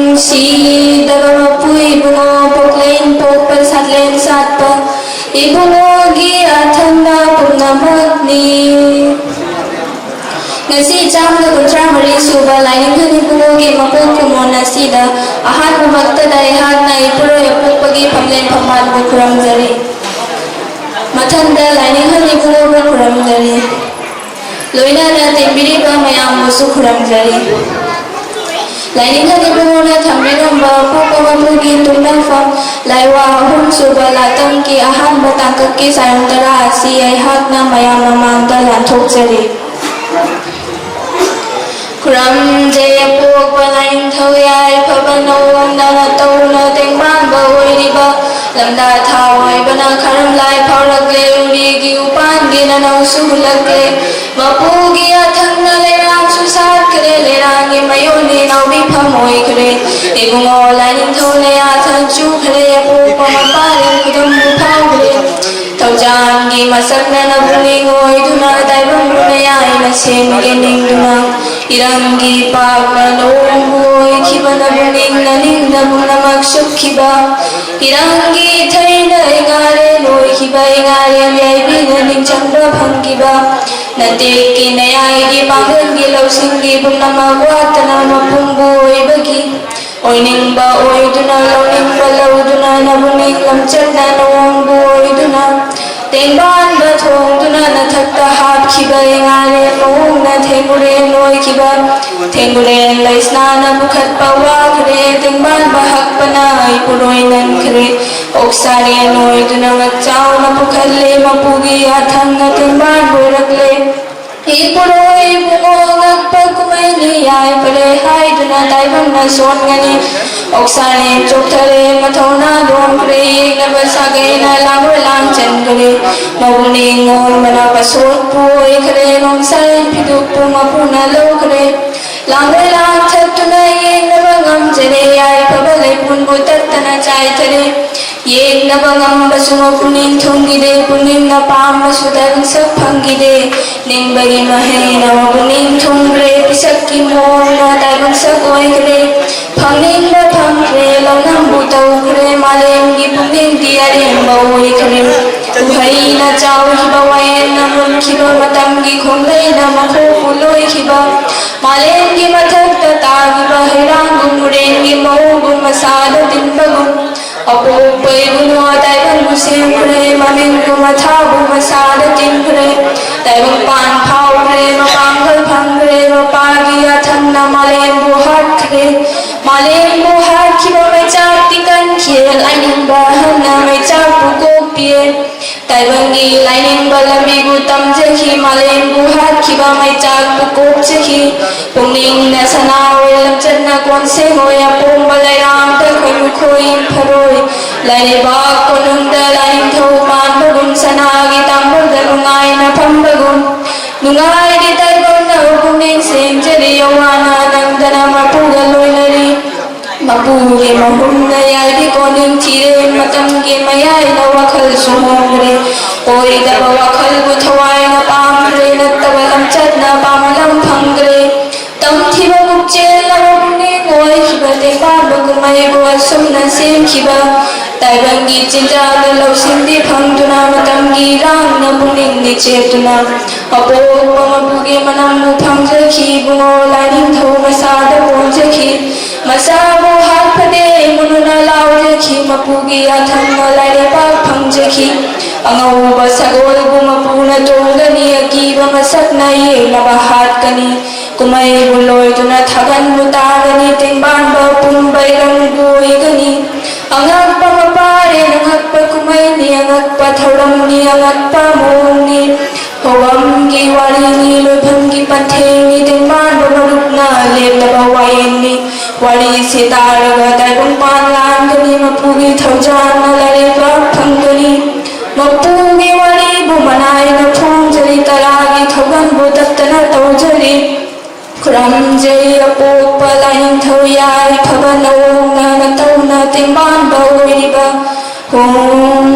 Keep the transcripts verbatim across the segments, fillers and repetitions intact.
ꯈꯣꯡꯁꯤꯗꯕ ꯃꯄꯨ ꯏꯕꯨꯡꯉꯣ, ꯄꯣꯛꯂꯦꯟ ꯄꯣꯛꯄ ꯁꯥꯠꯂꯦꯟ ꯁꯥꯠꯄ ꯏꯕꯨꯡꯉꯣꯒꯤ ꯑꯊꯝꯕ ꯄꯨꯝꯅꯃꯛꯅꯤ꯫ ꯉꯁꯤ ꯆꯥꯝꯃꯒ ꯀꯨꯟꯊ꯭ꯔꯥ ꯃꯔꯤ ꯁꯨꯕ ꯂꯥꯏꯅꯤꯡꯊꯧ ꯏꯕꯨꯡꯉꯣꯒꯤ ꯃꯄꯣꯛ ꯀꯨꯝꯑꯣꯟ ꯑꯁꯤꯗ ꯑꯍꯥꯟꯕꯃꯛꯇꯗ ꯑꯩꯍꯥꯛꯅ ꯏꯄꯨꯔꯣꯏ ꯑꯄꯣꯛꯄꯒꯤ ꯐꯝꯂꯦꯟ ꯐꯝꯕꯥꯜꯕꯨ ꯈꯨꯔꯨꯝꯖꯔꯤ꯫ ꯃꯊꯪꯗ ꯂꯥꯏꯅꯤꯡꯊꯧ ꯏꯕꯨꯡꯉꯣꯕꯨ ꯈꯨꯔꯨꯝꯖꯔꯤ꯫ ꯂꯣꯏꯅꯅ ꯇꯤꯟꯕꯤꯔꯤꯕ ꯃꯌꯥꯝꯕꯨꯁꯨ ꯈꯨꯔꯨꯝꯖꯔꯤ꯫ ꯂꯥꯏꯅꯤꯡꯊꯧ ꯏꯕꯨꯡꯉꯣꯅ ꯊꯝꯕꯤꯔꯝꯕ ꯑꯄꯣꯛꯄ ꯃꯄꯨꯒꯤ ꯇꯨꯝꯅꯐꯝ ꯂꯥꯏꯋꯥ ꯑꯍꯨꯝ ꯁꯨꯕ ꯂꯥꯇꯝꯒꯤ ꯑꯍꯥꯟꯕ ꯇꯥꯡꯀꯛꯀꯤ ꯆꯥꯌꯣꯡ ꯇꯔꯥ ꯑꯁꯤ ꯑꯩꯍꯥꯛꯅ ꯃꯌꯥꯝ ꯃꯃꯥꯡꯗ ꯂꯥꯟꯊꯣꯛꯆꯔꯤ꯫ ꯈꯨꯔꯝꯖꯩ ꯑꯄꯣꯛꯄ ꯂꯥꯏꯅꯤꯡꯊꯧ ꯌꯥꯏꯐꯕ ꯅꯧꯑꯣꯡꯗ ꯅꯇꯧꯅ ꯇꯦꯡꯕꯥꯟꯕ ꯑꯣꯏꯔꯤꯕ ꯂꯝꯗꯥ ꯊꯥ ꯑꯣꯏꯕꯅ ꯈꯔꯝ ꯂꯥꯏ ꯐꯥꯎꯔꯛꯂꯦ, ꯎꯔꯤꯒꯤ ꯎꯄꯥꯟꯒꯤ ꯅꯅꯧꯁꯨ ꯍꯨꯜꯂꯛꯂꯦ꯫ ꯃꯄꯨꯒꯤ ꯑꯊꯪꯅ ꯂꯩꯔꯥꯡꯁꯨ ꯁꯥꯠꯈ꯭ꯔꯦ, ꯂꯩꯔꯥꯡꯒꯤ ꯃꯌꯣꯟꯅꯤ ꯅꯥꯎꯕꯤꯐꯝ ꯑꯣꯏꯈ꯭ꯔꯦ꯫ ꯏꯕꯨꯡꯉꯣ ꯂꯥꯏꯅꯤꯡꯊꯧ ꯅꯌꯥꯊꯪ ꯆꯨꯈ꯭ꯔꯦ, ꯑꯄꯣꯛꯄ ꯃꯄꯥꯒꯤ ꯈꯨꯗꯝꯕꯨ ꯐꯥꯎꯈ꯭ꯔꯦ꯫ ꯊꯧꯖꯥꯟꯒꯤ ꯃꯁꯛꯅ ꯅꯕꯨꯡ ꯑꯣꯏꯗꯨꯅ ꯇꯥꯏꯕꯪꯕꯨ ꯅꯌꯥꯏꯅ ꯁꯦꯝꯒꯦ ꯅꯤꯡꯗꯨꯅ ꯏꯔꯪꯒꯤ ꯄꯥꯛꯅ ꯅꯣꯡꯕꯨ ꯑꯣꯏꯈꯤꯕ ꯅꯕꯨꯡ ꯅꯤꯡꯅ ꯅꯤꯡꯅ ꯄꯨꯝꯅꯃꯛ ꯁꯨꯞꯈꯤꯕ ꯏꯔꯪꯒꯤ ꯏꯊꯩꯅ ꯏꯉꯥꯔꯦꯟ ꯑꯣꯏꯈꯤꯕ ꯏꯉꯥꯔꯦꯟ ꯌꯥꯏꯕꯤꯅ ꯅꯤꯡꯁꯤꯡꯕ ꯐꯪꯈꯤꯕ ꯅꯇꯦꯛꯀꯤ ꯅꯌꯥꯏꯒꯤ ꯄꯥꯡꯒꯜꯒꯤ ꯂꯧꯁꯤꯡꯒꯤ ꯄꯨꯝꯅꯃꯛ ꯋꯥꯠꯇꯅ ꯃꯄꯨꯡꯕꯨ ꯑꯣꯏꯕꯒꯤ ꯑꯣꯏꯅꯤꯡꯕ ꯑꯣꯏꯗꯨꯅ ꯂꯧꯅꯤꯡꯕ ꯂꯧꯗꯨꯅ ꯅꯕꯨꯡ ꯅꯤꯡ ꯂꯝꯆꯠꯅ ꯅꯣꯡꯕꯨ ꯑꯣꯏꯗꯨꯅ ꯇꯦꯡꯕꯥꯟꯕ ꯊꯣꯡꯗꯨꯅ ꯅꯊꯛꯇ ꯍꯥꯞꯈꯤꯕ ꯏꯉꯥꯔꯦꯟ ꯃꯑꯣꯡꯅ ꯊꯦꯡꯒꯨꯔꯦꯟ ꯑꯣꯏꯈꯤꯕ ꯊꯦꯡꯒꯨꯔꯦꯟ ꯂꯩꯁꯅꯥꯅ ꯄꯨꯈꯠꯄ ꯋꯥꯈ꯭ꯔꯦ꯫ ꯇꯦꯡꯕꯥꯟꯕ ꯍꯛꯄꯅ ꯑꯩ ꯄꯨꯔꯣꯏ ꯅꯟꯈ꯭ꯔꯦ꯫ ꯑꯣꯛꯁꯥꯔꯦꯟ ꯑꯣꯏꯗꯨꯅ ꯉꯛꯆꯥꯎꯅ ꯄꯨꯈꯠꯂꯦ꯫ ꯃꯄꯨꯒꯤ ꯌꯥꯊꯪꯅ ꯇꯦꯡꯕꯥꯟꯕ ꯑꯣꯏꯔꯛꯂꯦ꯫ ꯏꯄꯨꯔꯣꯏ ꯏꯕꯨꯡꯉꯣ ꯉꯛꯄ ꯀꯨꯝꯍꯩꯅꯤ ꯌꯥꯏꯐꯔꯦ ꯍꯥꯏꯗꯨꯅ ꯇꯥꯏꯕꯪꯅ ꯁꯣꯟꯒꯅꯤ꯫ ꯑꯣꯛꯁꯥꯅꯦ ꯆꯣꯛꯊꯔꯦ ꯃꯊꯧꯅꯥ ꯂꯣꯡꯈ꯭ꯔꯦ ꯌꯦꯡꯅꯕ ꯁꯥꯒꯩꯅ ꯂꯥꯡꯂꯣꯏ ꯂꯥꯡ ꯆꯟꯈ꯭ꯔꯦ꯫ ꯃꯕꯨꯛꯅꯤꯡ ꯑꯣꯟꯕꯅ ꯄꯁꯣꯠꯄꯨ ꯑꯣꯏꯈ꯭ꯔꯦ ꯅꯣꯡꯁꯥꯏ ꯐꯤꯗꯨꯛꯄꯨ ꯃꯄꯨꯅ ꯂꯧꯈ꯭ꯔꯦ꯫ ꯂꯥꯡꯂꯣꯏ ꯂꯥꯡ ꯊꯠꯇꯨꯅ ꯌꯦꯡꯅꯕ ꯉꯝꯖꯔꯦ ꯌꯥꯏꯐꯕ ꯂꯩꯄꯨꯟꯕꯨ ꯇꯠꯇꯅ ꯆꯥꯏꯊꯔꯦ꯫ ꯌꯦꯡꯅꯕ ꯉꯝꯕꯁꯨ ꯃꯄꯨꯛꯅꯤꯡ ꯊꯨꯡꯈꯤꯗꯦ ꯄꯨꯛꯅꯤꯡꯅ ꯄꯥꯝꯕꯁꯨ ꯇꯥꯏꯕꯪꯁꯛ ꯐꯪꯈꯤꯗꯦ꯫ ꯅꯤꯡꯕꯒꯤ ꯃꯍꯩꯅ ꯃꯄꯨꯛꯅꯤꯡ ꯊꯨꯡꯈ꯭ꯔꯦ ꯄꯤꯁꯛꯀꯤ ꯃꯑꯣꯡꯅ ꯇꯥꯏꯕꯪꯁꯛ ꯑꯣꯏꯈ꯭ꯔꯦ꯫ ꯐꯪꯅꯤꯡꯕ ꯐꯪꯈ꯭ꯔꯦ, ꯂꯧꯅꯝꯕꯨ ꯇꯧꯈ꯭ꯔꯦ, ꯃꯥꯂꯦꯝꯒꯤ ꯄꯨꯛꯅꯤꯡꯗꯤ ꯑꯔꯦꯝꯕ ꯑꯣꯏꯈ꯭ꯔꯦ꯫ ꯎꯍꯩꯅ ꯆꯥꯎꯈꯤꯕ, ꯋꯥꯌꯦꯜꯅ ꯃꯨꯟꯈꯤꯕ, ꯃꯇꯝꯒꯤ ꯈꯣꯡꯂꯩꯅ ꯃꯈꯣꯛꯄꯨ ꯂꯣꯏꯈꯤꯕ, ꯃꯥꯂꯦꯝꯒꯤ ꯃꯊꯛꯇ ꯇꯥꯈꯤꯕ ꯍꯩꯔꯥꯡꯒꯨꯝ ꯎꯔꯦꯡꯒꯤ ꯃꯑꯣꯡꯒꯨꯝ ꯃꯁꯥꯗ ꯇꯤꯟꯕꯒꯨꯝ, ꯑꯄꯣꯛꯄ ꯏꯕꯨꯡꯉꯣ ꯇꯥꯏꯕꯪꯕꯨ ꯁꯦꯝꯈ꯭ꯔꯦ, ꯃꯃꯤꯡꯕꯨ ꯃꯊꯥꯕꯨ ꯃꯁꯥꯗ ꯇꯤꯟꯈ꯭ꯔꯦ꯫ ꯇꯥꯏꯕꯪꯄꯥꯟ ꯐꯥꯎꯈ꯭ꯔꯦ, ꯃꯄꯥꯡꯒꯜ ꯐꯪꯈ꯭ꯔꯦ, ꯃꯄꯥꯒꯤ ꯌꯥꯊꯪꯅ ꯃꯥꯂꯦꯝꯕꯨ ꯍꯥꯠꯈ꯭ꯔꯦ꯫ ꯃꯥꯂꯦꯝꯕꯨ ꯍꯥꯠꯈꯤꯕ ꯃꯩꯆꯥꯛꯇꯤ ꯀꯟꯈꯤ, ꯂꯥꯏꯅꯤꯡꯕ ꯑꯍꯟꯅ ꯃꯩꯆꯥꯛꯄꯨ ꯀꯣꯛꯄꯤꯌꯦ꯫ ꯇꯥꯏꯕꯪꯒꯤ ꯂꯥꯏꯅꯤꯡꯕ ꯂꯝꯕꯤꯕꯨ ꯇꯝꯖꯈꯤ, ꯃꯥꯂꯦꯝꯕꯨ ꯍꯥꯠꯈꯤꯕ ꯃꯩꯆꯥꯛꯄꯨ ꯀꯣꯛꯆꯈꯤ꯫ ꯄꯨꯛꯅꯤꯡꯅ ꯁꯅꯥ ꯑꯣꯏ, ꯂꯝꯆꯠꯅ ꯀꯣꯟꯁꯦꯡ ꯑꯣꯏ, ꯑꯄꯣꯝꯕ ꯂꯩꯔꯥꯡꯗ ꯈꯣꯏ ꯃꯈꯣꯏ ꯐꯔꯣꯏ꯫ ꯂꯩꯕꯥꯛ ꯀꯣꯅꯨꯡꯗ ꯂꯥꯏꯅꯤꯡꯊꯧ ꯄꯥꯟꯕꯒꯨꯝ, ꯁꯅꯥꯒꯤ ꯇꯥꯡꯕꯜꯗ ꯅꯨꯡꯉꯥꯏꯅ ꯐꯝꯕꯒꯨꯝ, ꯅꯨꯡꯉꯥꯏꯔꯤ ꯇꯥꯏꯕꯪꯅ ꯄꯨꯛꯅꯤꯡ ꯁꯦꯡꯖꯔꯤ, ꯑꯋꯥꯅ ꯅꯪꯗꯅ ꯃꯄꯨꯒ ꯂꯣꯏꯅꯔꯤ꯫ ꯃꯄꯨꯒꯤ ꯃꯍꯨꯝꯅ ꯌꯥꯏꯔꯤ ꯀꯣꯅꯤꯡ ꯊꯤꯔꯦ, ꯃꯇꯝꯒꯤ ꯃꯌꯥꯏꯅ ꯋꯥꯈꯜꯁꯨ ꯍꯣꯡꯈ꯭ꯔꯦ꯫ ꯑꯣꯏꯗꯕ ꯋꯥꯈꯜꯕꯨ ꯊꯋꯥꯏꯅ ꯄꯥꯝꯈ꯭ꯔꯦ, ꯅꯠꯇꯕ ꯂꯝꯆꯠꯅ ꯄꯥꯝꯕ ꯂꯝ ꯐꯪꯈ꯭ꯔꯦ꯫ ꯇꯝꯈꯤꯕ ꯄꯨꯛꯆꯦꯜ ꯑꯃ ꯄꯨꯛꯅꯤꯡ ꯑꯣꯏꯈꯤꯕ ꯇꯦꯡꯕꯥꯡꯕ ꯀꯨꯝꯍꯩꯕꯨ ꯑꯁꯨꯝꯅ ꯁꯦꯝꯈꯤꯕ꯫ ꯇꯥꯏꯕꯪꯒꯤ ꯆꯤꯟꯖꯥꯛꯇ ꯂꯧꯁꯤꯡꯗꯤ ꯐꯪꯗꯨꯅ, ꯃꯇꯝꯒꯤ ꯏꯔꯥꯡꯅ ꯄꯨꯛꯅꯤꯡꯗꯤ ꯆꯦꯠꯇꯨꯅ, ꯑꯄꯣꯛꯄ ꯃꯄꯨꯒꯤ ꯃꯅꯝꯕꯨ ꯐꯪꯖꯈꯤ ꯏꯕꯨꯡꯉꯣ, ꯂꯥꯏꯅꯤꯡꯊꯧ ꯃꯁꯥꯗ ꯄꯣꯟꯖꯈꯤ꯫ ꯃꯁꯥꯕꯨ ꯍꯥꯠꯄꯗꯤ ꯃꯨꯟꯅ ꯂꯥꯎꯖꯈꯤ, ꯃꯄꯨꯒꯤ ꯌꯥꯊꯪꯅ ꯂꯥꯏꯔꯩꯕꯥꯛ ꯐꯪꯖꯈꯤ꯫ ꯑꯉꯧꯕ ꯁꯒꯣꯜꯕꯨ ꯃꯄꯨꯅ ꯇꯣꯡꯒꯅꯤ, ꯑꯀꯤꯕ ꯃꯁꯛꯅ ꯌꯦꯡꯅꯕ ꯍꯥꯠꯀꯅꯤ꯫ ꯀꯨꯝꯍꯩꯕꯨ ꯂꯣꯏꯗꯨꯅ ꯊꯥꯒꯟꯕꯨ ꯇꯥꯒꯅꯤ, ꯇꯦꯡꯕꯥꯟꯕ ꯄꯨꯝꯕ ꯏꯔꯪꯕꯨ ꯑꯣꯏꯒꯅꯤ꯫ ꯑꯉꯛꯄ ꯃꯄꯥꯔꯦꯟ, ꯑꯉꯛꯄ ꯀꯨꯝꯍꯩꯅꯤ, ꯑꯉꯛꯄ ꯊꯧꯔꯝꯅꯤ, ꯑꯉꯛꯄ ꯃꯑꯣꯡꯅꯤ꯫ ꯍꯧꯔꯝꯒꯤ ꯋꯥꯔꯤꯅꯤ, ꯂꯣꯏꯐꯝꯒꯤ ꯄꯟꯊꯦꯡꯅꯤ, ꯇꯦꯡꯕꯥꯟꯕ ꯃꯔꯨꯞꯅ ꯂꯦꯞꯂꯕ ꯋꯥꯌꯦꯜꯅꯤ꯫ ꯋꯥꯔꯤꯁꯤ ꯇꯥꯔꯒ ꯇꯥꯏꯕꯪꯄꯥꯟ ꯂꯥꯟꯒꯅꯤ, ꯃꯄꯨꯒꯤ ꯊꯧꯖꯥꯜꯅ ꯂꯥꯏꯔꯩꯕꯥꯛ ꯐꯪꯒꯅꯤ꯫ ꯃꯄꯨꯒꯤ ꯋꯥꯔꯤꯕꯨ ꯃꯅꯥꯏꯅ ꯐꯣꯡꯖꯔꯤ, ꯇꯔꯥꯒꯤ ꯊꯧꯒꯜꯕꯨ ꯇꯠꯇꯅ ꯇꯧꯖꯔꯤ꯫ ꯈꯨꯔꯨꯝꯖꯔꯤ ꯑꯄꯣꯛꯄ ꯂꯥꯏꯅꯤꯡꯊꯧ ꯌꯥꯏꯐꯕ ꯅꯧꯅ ꯅꯇꯧꯅ ꯇꯦꯡꯕꯥꯟꯕ ꯑꯣꯏꯔꯤꯕ ꯍꯣꯡ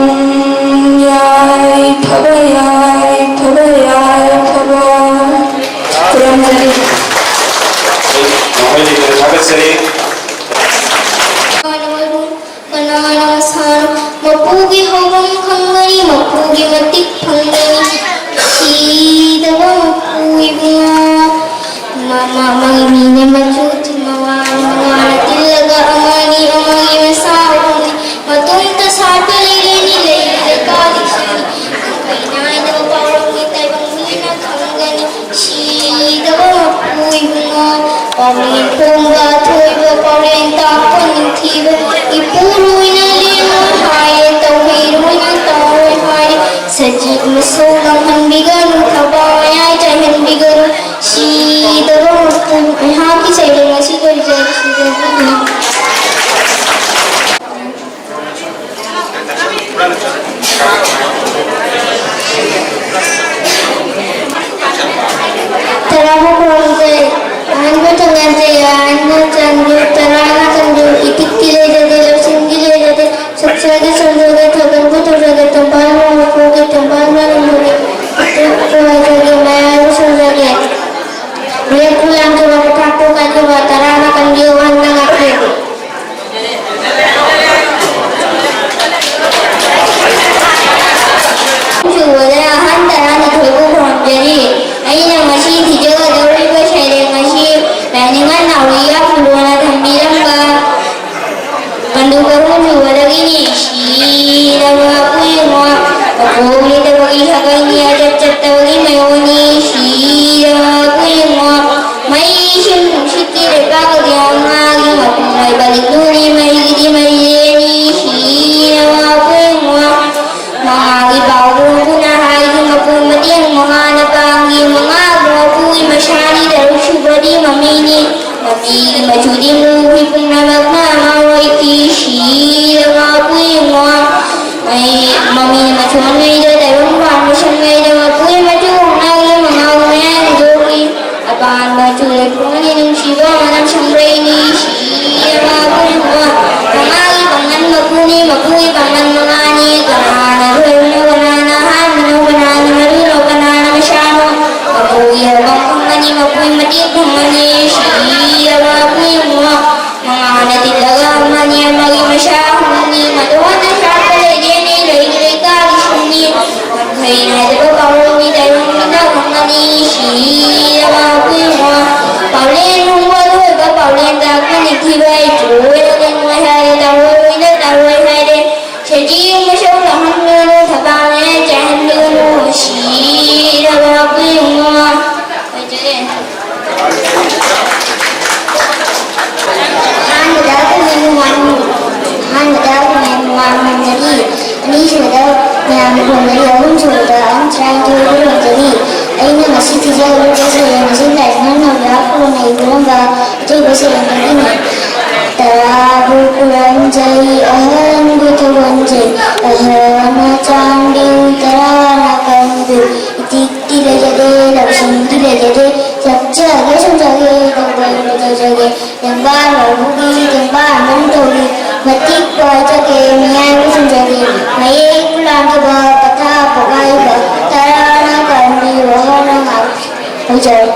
ꯌꯥꯏꯐꯕ ꯌꯥꯏꯐꯕ ꯌꯥꯏꯐꯕ ꯈꯨꯔꯨꯝꯖꯔꯤ꯫ ꯃꯈꯣꯏꯒꯤ ꯒꯤ ꯃꯇꯤꯛ ꯐꯪꯒꯅꯤ꯫ ꯁꯤꯗꯕ ꯃꯄꯨ ꯏꯕꯨꯡꯉꯣ꯫ ꯃꯃꯥ ꯃꯥꯒꯤ ꯃꯤꯅ ꯃꯆꯨ ꯊꯤꯃ ꯋꯥꯅ ꯃꯉꯥꯅ ꯇꯤꯜꯂꯒ ꯑꯃꯅꯤ ꯑꯃꯒꯤ ꯃꯁꯥ ꯎꯔꯝꯅꯤ꯫ ꯃꯇꯣꯝꯇ ꯁꯥꯠꯄ ꯂꯩꯔꯦꯅꯤ ꯂꯩꯔꯤ ꯂꯩꯀꯥ ꯂꯩꯁꯤꯅꯤ꯫ ꯀꯩꯅꯥꯏꯗꯕ ꯄꯥꯎꯔꯝꯒꯤ ꯇꯥꯏꯕꯪ ꯃꯤꯅ ꯈꯪꯒꯅꯤ꯫ ꯁꯤꯗꯕ ꯃꯄꯨ ꯏꯕꯨꯡꯉꯣ꯫ ꯄꯥꯎꯔꯦꯟ ꯈꯣꯡꯕ ꯑꯊꯣꯏꯕ ꯄꯥꯎꯔꯦꯟ ꯇꯥꯛꯄ ꯅꯤꯡꯊꯤꯕ꯫ ꯏꯄꯨꯔꯣꯏꯅ ꯂꯦꯡꯉꯣꯏ ꯍꯥꯏꯔꯦ ꯇꯧꯍꯩꯔꯣꯏꯅ ꯇꯧꯔꯣꯏ ꯍꯥꯏꯔꯦ꯫ ꯁꯖꯤꯛ ꯃꯁꯧ ꯂꯪꯍꯟꯕꯤꯒꯅꯨ ꯊꯕꯥꯏ ꯆꯥꯏꯍꯟꯕꯤꯒꯅꯨ꯫ ꯁꯤꯗꯕ ꯃꯄꯨ꯫ ꯑꯩꯍꯥꯛꯀꯤ ꯁꯩꯔꯦꯡ ꯑꯁꯤ ꯂꯣꯏꯖꯔꯦ꯫ ꯁꯤꯗꯕ ꯇꯔꯥꯕꯨ ꯈꯨꯔꯨꯝꯖꯩ꯫ ꯑꯍꯟꯕꯨ ꯊꯧꯒꯜꯖꯩ, ꯑꯍꯟꯕꯨ ꯆꯟꯕꯤꯌꯨ, ꯇꯔꯥꯅ ꯀꯟꯕꯤꯌꯨ, ꯏꯊꯤꯛꯇꯤ ꯂꯩꯖꯗꯦ, ꯂꯧꯁꯤꯡꯗꯤ ꯂꯩꯖꯗꯦ, ꯁꯛꯆꯒꯦ ꯁꯣꯟꯖꯒꯦ, ꯊꯧꯒꯜꯕꯨ ꯇꯧꯖꯒꯦ, ꯇꯝꯕꯥꯜꯕꯨ ꯃꯄꯨꯒꯦ, ꯇꯝꯕꯥꯜꯕꯨ ꯅꯝꯕꯨꯒꯦ, ꯏꯊꯤꯛꯄꯨ ꯍꯩꯖꯒꯦ, ꯃꯌꯥꯏꯕꯨ ꯁꯣꯟꯖꯒꯦ, ꯃꯤꯔꯦꯞꯄꯨ ꯌꯥꯝꯖꯕ, ꯄꯊꯥꯞꯄꯨ ꯀꯥꯏꯖꯕ, ꯇꯔꯥꯅ ꯀꯟꯕꯤꯌꯨ, ꯑꯍꯟꯅ ꯉꯥꯛꯄꯤꯌꯨ꯫ ꯁꯨꯕꯗ ꯑꯍꯟ ꯇꯔꯥꯅꯤꯊꯣꯏꯕꯨ ꯈꯨꯔꯨꯝꯖꯔꯤ꯫ ꯑꯩꯅ ꯉꯁꯤ ꯊꯤꯖꯒꯗꯧꯔꯤꯕ ꯁꯩꯔꯦꯡ ꯑꯁꯤ ꯂꯥꯏꯅꯤꯡꯉꯥꯏ ꯅꯥꯎꯔꯤꯌꯥ ꯐꯨꯂꯣꯅ ꯊꯝꯕꯤꯔꯝꯕ ꯄꯟꯗꯨ ꯀꯔꯨꯝ ꯁꯨꯕꯗꯒꯤꯅꯤ꯫ ꯁꯤꯔꯕ ꯄꯨꯏꯉꯣ, ꯃꯀꯣꯛ ꯂꯩꯇꯕꯒꯤ ꯁꯥꯒꯩꯅꯤ, ꯑꯖꯠ ꯆꯠꯇꯕꯒꯤ ꯃꯌꯣꯟꯅꯤ꯫ ꯁꯤꯔꯕ ꯄꯨꯏꯉꯣ, ꯃꯩꯁꯤꯡ ꯅꯨꯡꯁꯤꯠꯀꯤ ꯂꯩꯄꯥꯛ ꯑꯗꯤꯌꯥ ꯃꯉꯥꯒꯤ ꯃꯄꯨꯡ ꯑꯣꯏꯕ ꯂꯤꯛꯂꯨꯅꯤ, ꯃꯩꯒꯤꯗꯤ ꯃꯩꯔꯦꯅꯤ꯫ ꯁꯤꯔꯕ ꯄꯨꯏꯉꯣ, ꯃꯉꯥꯒꯤ ꯄꯥꯎꯔꯧ ꯈꯨꯅ ꯍꯥꯏꯒꯤ ꯃꯄꯨ ꯃꯇꯦꯡ ꯃꯉꯥꯅ ꯄꯥꯡꯒꯤ ꯃꯉꯥ ꯃꯄꯨꯒꯤ ꯃꯁꯥꯅꯤ, ꯇꯔꯨꯛ ꯁꯨꯕꯗꯤ ꯃꯃꯤꯅꯤ꯫ ꯃꯃꯤꯒꯤ ꯃꯆꯨꯗꯤ ꯃꯨꯈꯤ ꯄꯨꯝꯅꯃꯛꯅ ꯑꯃ ꯑꯣꯏꯈꯤ꯫ ꯁꯤꯔꯕ ꯄꯨꯏꯉꯣ, ꯃꯩ ꯃꯃꯤꯅ ꯃꯊꯣꯟꯉꯩꯗ ꯇꯥꯏꯕꯪ ꯄꯥꯟꯕ ꯁꯪꯉꯩꯗ ꯍꯥꯏꯗꯕ ꯄꯥꯎꯔꯧ ꯃꯤ ꯇꯥꯏꯕꯪ ꯃꯤꯅ ꯈꯪꯅꯅꯤ꯫ ꯁꯤꯔꯕ ꯍꯨꯏꯉꯣ꯫ ꯄꯥꯎꯂꯦꯟ ꯍꯨꯝꯕ ꯂꯣꯏꯕ ꯄꯥꯎꯂꯦꯟ ꯇꯥꯛꯄ ꯅꯤꯡꯊꯤꯕ ꯏꯄꯨ ꯑꯣꯏꯔꯒ ꯅꯣꯏ ꯍꯥꯏꯔꯦ ꯇꯥꯔꯣꯏ ꯂꯣꯏꯅ ꯇꯥꯔꯣꯏ ꯍꯥꯏꯔꯦ꯫ ꯁꯖꯤ ꯃꯁꯧ ꯂꯥꯡꯍꯟꯒꯅꯨ ꯊꯕꯥꯛꯅ ꯆꯥꯏꯍꯟꯒꯅꯨ꯫ ꯁꯤꯔꯕ ꯍꯨꯏꯉꯣ꯫ ꯑꯣꯏꯖꯔꯦ꯫ ꯑꯍꯥꯟꯕꯗ ꯈꯨꯃꯟ ꯃꯃꯥꯡ, ꯑꯍꯥꯟꯕꯗ ꯈꯨꯃꯟ ꯃꯃꯥꯡ ꯍꯟꯖꯔꯤ, ꯑꯅꯤꯁꯨꯕꯗ ꯃꯌꯥꯝ ꯈꯨꯔꯨꯝꯖꯔꯤ, ꯑꯍꯨꯝꯁꯨꯕꯗ ꯑꯍꯨꯝ ꯇꯔꯥꯅꯤꯊꯣꯏ ꯈꯨꯔꯨꯝꯖꯔꯤ꯫ ꯑꯩꯅ ꯉꯁꯤ ꯊꯤꯖꯒꯗꯧꯔꯤꯕ ꯁꯩꯔꯦꯡ ꯑꯁꯤ ꯂꯥꯏꯅꯤꯡꯊꯧ ꯅꯥꯎꯔꯤꯌꯥ ꯈꯨꯔꯨꯝꯅ ꯏꯕꯤꯔꯝꯕ ꯑꯊꯣꯏꯕ ꯁꯩꯔꯦꯡꯗꯒꯤꯅꯤ꯫ ꯇꯔꯥꯕꯨ ꯈꯨꯔꯨꯝꯖꯩ, ꯑꯍꯟꯕꯨ ꯊꯧꯒꯟꯖꯩ, ꯑꯍꯟꯅ ꯆꯥꯟꯕꯤꯌꯨ, ꯇꯔꯥꯅ ꯀꯟꯕꯤꯌꯨ꯫ ꯏꯇꯤꯛꯇꯤ ꯂꯩꯖꯗꯦ, ꯂꯧꯁꯤꯡꯗꯤ ꯂꯩꯖꯗꯦ, ꯆꯠꯆꯒꯦ ꯁꯨꯝꯖꯒꯦ, ꯇꯧꯕ ꯇꯧꯖꯒꯦ꯫ ꯇꯦꯡꯕꯥꯡ ꯂꯧꯕꯒꯤ ꯇꯦꯡꯕꯥꯡ ꯑꯗꯨꯝ ꯇꯧꯔꯤ꯫ ꯃꯇꯤꯛ ꯄꯥꯏꯖꯒꯦ, ꯃꯤꯌꯥꯏ ꯄꯨꯁꯤꯟꯖꯒꯦ꯫ ꯃꯌꯦꯛ ꯄꯨꯂꯥꯡꯈꯤꯕ, ꯄꯊꯥ ꯄꯣꯛꯍꯥꯏꯕ, ꯇꯔꯥꯅ ꯀꯟꯕꯤ ꯋꯥꯍꯣꯡꯅ ꯉꯥꯛ ꯍꯧꯖꯔꯦ꯫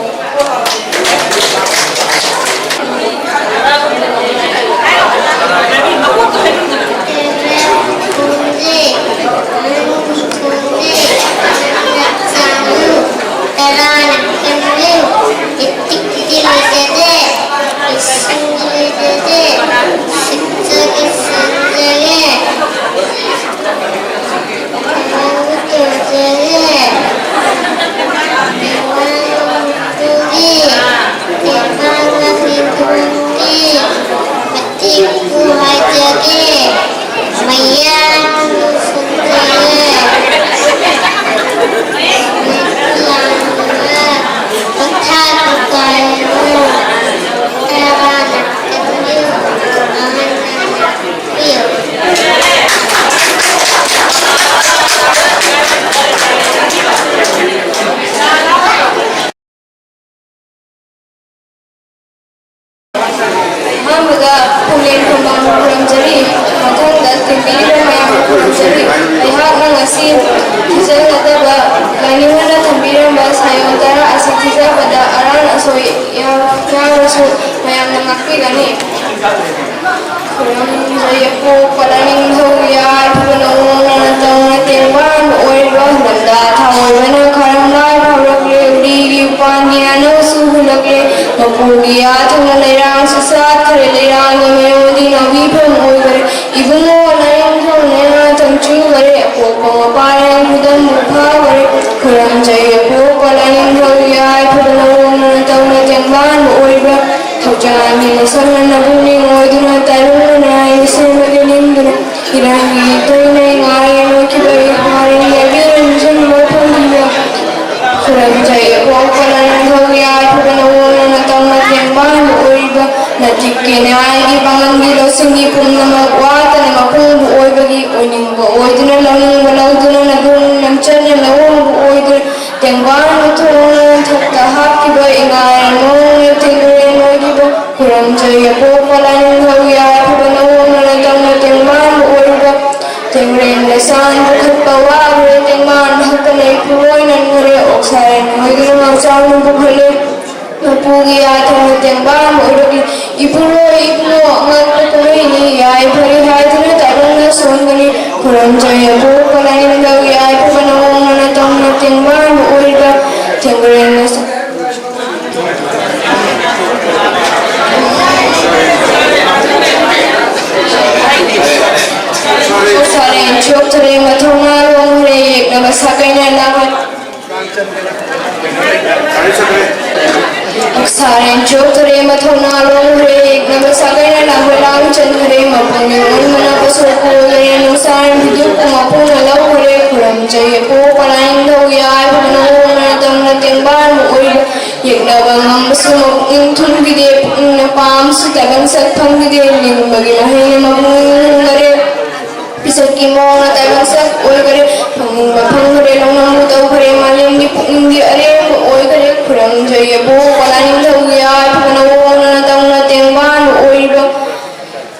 ꯇꯔꯥꯅ ꯀꯟꯕꯤ, ꯏꯇꯤꯛꯇꯤ ꯂꯩꯖꯗꯦ, ꯂꯧꯁꯤꯡꯗꯤ ꯂꯩꯖꯗꯦ, ꯁꯤꯡꯖꯒꯦ, ꯁꯤꯡꯖꯒꯦ, ꯇꯧꯕ ꯇꯧꯖꯒꯦ, ꯇꯦꯡꯕꯥꯡ ꯂꯝꯕꯤ ꯇꯣꯡꯒꯦ, ꯇꯦꯡꯕꯥꯡ ꯂꯝꯕꯤ ꯇꯣꯡꯒꯦ, ꯃꯇꯤꯛꯄꯨ ꯍꯥꯏꯖꯒꯦ, ꯃꯌꯥꯝꯕꯨ ꯁꯣꯟꯖꯒꯦ꯫ ꯑꯍꯥꯟꯕꯗ ꯄꯨꯛꯅꯤꯡ ꯊꯧꯅꯥ ꯈꯨꯔꯨꯝꯖꯔꯤ꯫ ꯃꯊꯪꯗ ꯇꯤꯟꯕꯤꯔꯤꯕ ꯃꯌꯥꯝꯕꯨ ꯈꯨꯔꯨꯝꯖꯔꯤ꯫ ꯑꯩꯍꯥꯛꯅ ꯉꯁꯤ ꯊꯤꯖꯒꯗꯕ ꯂꯥꯏꯅꯤꯡꯕꯅ ꯊꯝꯕꯤꯔꯝꯕ ꯁꯥꯌꯣꯟ ꯇꯔꯥ ꯑꯁꯤ ꯊꯤꯖꯕꯗ ꯑꯔꯥꯟ ꯑꯁꯣꯏ ꯌꯥꯎ-, ꯌꯥꯎꯔꯁꯨ ꯃꯌꯥꯝꯅ ꯉꯥꯛꯄꯤꯒꯅꯤ꯫ ꯈꯨꯔꯨꯝꯖꯔꯤ꯫ ꯑꯄꯣꯛꯄ ꯂꯥꯏꯅꯤꯡꯊꯧ ꯌꯥꯏꯐꯕ ꯅꯧꯅ ꯇꯧꯅ ꯇꯦꯡꯕꯥꯡꯕ ꯑꯣꯏꯔꯤꯕ ꯊꯥꯑꯣꯏꯕꯅ ꯈꯔꯝ ꯂꯥꯏ ꯐꯥꯎꯔꯛꯂꯦ, ꯎꯔꯤꯒꯤ ꯎꯄꯥꯟꯒꯤ ꯑꯅꯧꯁꯨ ꯍꯨꯜꯂꯛꯂꯦ, ꯃꯄꯨꯒꯤ ꯌꯥꯊꯪꯅ ꯂꯩꯔꯥꯡꯁꯨ ꯁꯥꯠꯈ꯭ꯔꯦ, ꯂꯩꯔꯥꯡꯒꯤ ꯃꯌꯣꯟꯗꯤ ꯅꯥꯎꯕꯤꯐꯝ ꯑꯣꯏꯈ꯭ꯔꯦ꯫ ꯏꯕꯨꯡꯉꯣ ꯂꯥꯏꯅꯤꯡꯊꯧ ꯅꯌꯥ ꯆꯪꯆꯨꯈꯔꯦ, ꯑꯄꯣꯛꯄ ꯃꯄꯥ ꯂꯥꯏ ꯈꯨꯗꯝ ꯐꯥꯈꯔꯦ꯫ ꯈꯨꯔꯝꯖꯩ ꯑꯄꯣꯛꯄ ꯂꯥꯏꯅꯤꯡꯊꯧ ꯌꯥꯏꯐꯕ ꯅꯋꯣꯡꯅ ꯇꯧꯅ ꯇꯦꯡꯕꯥꯟꯕ ꯑꯣꯏꯕ ꯊꯧꯖꯥꯜꯒꯤ ꯃꯁꯛꯅ ꯅꯕꯨꯛꯅꯤꯡ ꯑꯣꯏꯗꯨꯅ ꯇꯥꯏꯕꯪ ꯃꯅꯥꯏꯒꯤ ꯁꯦꯝꯕꯒꯤ ꯅꯤꯡꯗꯨꯅ ꯏꯔꯥꯡꯒꯤ ꯏꯇꯩꯅ ꯉꯥꯏ ꯅꯣꯏꯈꯤꯕ ꯏꯍꯥꯔꯤꯡ ꯌꯥꯕꯤꯔꯝꯖꯅꯕ ꯐꯪꯕꯤꯕ ꯈꯨꯔꯝꯖꯩ ꯑꯄꯣꯛꯄ ꯂꯥꯏꯅꯤꯡꯊꯧ ꯌꯥꯏꯐꯕ ꯅꯋꯣꯡꯅ ꯇꯧꯅ ꯇꯦꯡꯕꯥꯟꯕ ꯑꯣꯏꯕ ꯅꯥꯇꯤꯛꯀꯤ ꯅꯤꯉꯥꯏꯒꯤ ꯄꯥꯡꯒꯜꯒꯤ ꯂꯧꯁꯤꯡꯒꯤ ꯄꯨꯝꯅꯃꯛ ꯋꯥꯠꯇꯅ ꯃꯄꯨꯡꯕ ꯑꯣꯏꯕꯒꯤ ꯑꯣꯏꯅꯤꯡꯕ ꯑꯣꯏꯗꯨꯅ ꯂꯧꯅꯤꯡꯕ ꯂꯧꯗꯨꯅ ꯅꯒꯨꯡ ꯅꯝꯆꯠꯅ ꯂꯧꯑꯣꯡꯕ ꯑꯣꯏꯗꯨꯅ ꯇꯦꯡꯕꯥꯟꯕ ꯊꯣꯡꯅ ꯊꯛꯇ ꯍꯥꯞꯈꯤꯕ ꯏꯉꯥꯏ ꯃꯑꯣꯡꯅ ꯇꯦꯡꯔꯦꯟ ꯑꯣꯏꯈꯤꯕ ꯈꯨꯔꯝꯖꯩ ꯑꯄꯣꯛꯄ ꯂꯥꯏꯅꯤꯡꯊꯧ ꯌꯥꯏꯐꯕ ꯅꯋꯣꯡꯅ ꯇꯧꯅ ꯇꯦꯡꯕꯥꯟꯕ ꯑꯣꯏꯕ ꯇꯦꯡꯔꯦꯟ ꯂꯩꯁꯥꯟ ꯄꯨꯈꯠꯄ ꯋꯥꯈ꯭ꯔꯦ ꯇꯦꯡꯕꯥꯟ ꯍꯛꯇꯅ ꯏꯄꯨꯔꯣꯏ ꯅꯟꯈꯔꯦ ꯑꯣꯛꯁꯥꯔꯦꯟ ꯑꯣꯏꯗꯨꯅ ꯉꯥꯎꯆꯥꯎꯅ ꯄꯨꯈꯠꯂꯦ꯫ ꯃꯄꯨꯒꯤ ꯌꯥꯊꯪꯅ ꯇꯦꯡꯕꯥꯟ ꯑꯣꯏꯔꯛꯂꯤ ꯏꯄꯨꯔꯣꯏ ꯏꯕꯨꯡꯉꯣ ꯑꯉꯛꯄ ꯀꯨꯝꯍꯩꯅꯤ ꯌꯥꯏꯐꯔꯦ ꯍꯥꯏꯗꯨꯅ ꯇꯥꯏꯕꯪꯅ ꯁꯣꯟꯒꯅꯤ ꯈꯨꯔꯝꯖꯩ ꯑꯄꯣꯛꯄ ꯂꯥꯏꯅꯤꯡꯊꯧ ꯌꯥꯏꯐꯕ ꯅꯋꯣꯡꯅ ꯇꯧꯅ ꯇꯦꯡꯕꯥꯟꯕ ꯑꯣꯏꯕ ꯇꯦꯡꯔꯦꯟ ꯂꯩꯁꯥꯟ ꯁꯥꯔꯦꯡ ꯊꯤꯌꯣꯛꯊꯔꯦ ꯃꯊꯧꯅꯥ ꯂꯣꯡꯈ꯭ꯔꯦ ꯌꯦꯛꯅꯕ ꯁꯥꯀꯩꯅ ꯂꯥꯡꯍꯟ ꯁꯥꯔꯦꯡ ꯊꯤꯌꯣꯛꯊꯔꯦ ꯃꯊꯧꯅꯥ ꯂꯣꯡꯈ꯭ꯔꯦ ꯌꯦꯛꯅꯕ ꯁꯥꯀꯩꯅ ꯂꯥꯡꯍꯣꯏ ꯂꯥꯡ ꯆꯟꯈ꯭ꯔꯦ ꯃꯄꯨꯡ ꯌꯣꯟꯕꯅ ꯄꯁꯣꯛ ꯀꯣꯜꯂꯦ ꯅꯨꯡꯁꯥꯔꯦꯡ ꯐꯤꯗꯨ ꯃꯄꯨꯅ ꯂꯧꯈ꯭ꯔꯦ ꯈꯨꯔꯝꯖꯩ ꯑꯄꯣꯛꯄ ꯂꯥꯏꯅꯤꯡꯊꯧ ꯌꯥꯏꯐꯕ ꯅꯋꯣꯡꯅ ꯇꯝꯅ ꯇꯦꯡꯕꯥꯟꯕ ꯑꯣꯏꯕ ꯌꯦꯛꯅꯕ ꯉꯝꯕꯁꯨ ꯃꯄꯨꯛꯅꯤꯡ ꯊꯨꯝꯈꯤꯗꯦ ꯄꯨꯛꯅꯤꯡꯅ ꯄꯥꯝꯕꯁꯨ ꯇꯥꯏꯕꯪ ꯁꯛ ꯐꯪꯈꯤꯗꯦ ꯂꯤꯡꯕꯒꯤ ꯃꯍꯩꯅ ꯃꯄꯨꯡ ꯍꯨꯟꯈꯔꯦ ꯄꯤꯁꯛꯀꯤ ꯃꯑꯣꯡꯅ ꯇꯥꯏꯕꯪ ꯁꯛ ꯑꯣꯏꯈꯔꯦ ꯐꯪꯅꯤꯡꯕ ꯐꯪꯈꯔꯦ ꯂꯧꯅꯝꯕꯨ ꯇꯧꯈꯔꯦ ꯃꯥꯂꯦꯝꯒꯤ ꯄꯨꯛꯅꯤꯡꯒꯤ ꯑꯔꯦꯝꯕ ꯑꯣꯏꯈꯔꯦ ꯈꯨꯔꯝꯖꯩ ꯑꯄꯣꯛꯄ ꯂꯥꯏꯅꯤꯡꯊꯧꯒꯤ ꯌꯥꯏꯐꯕ ꯅꯋꯣꯡꯅ ꯇꯧꯅ ꯇꯦꯡꯕꯥꯟꯕ ꯑꯣꯏꯔꯤꯕ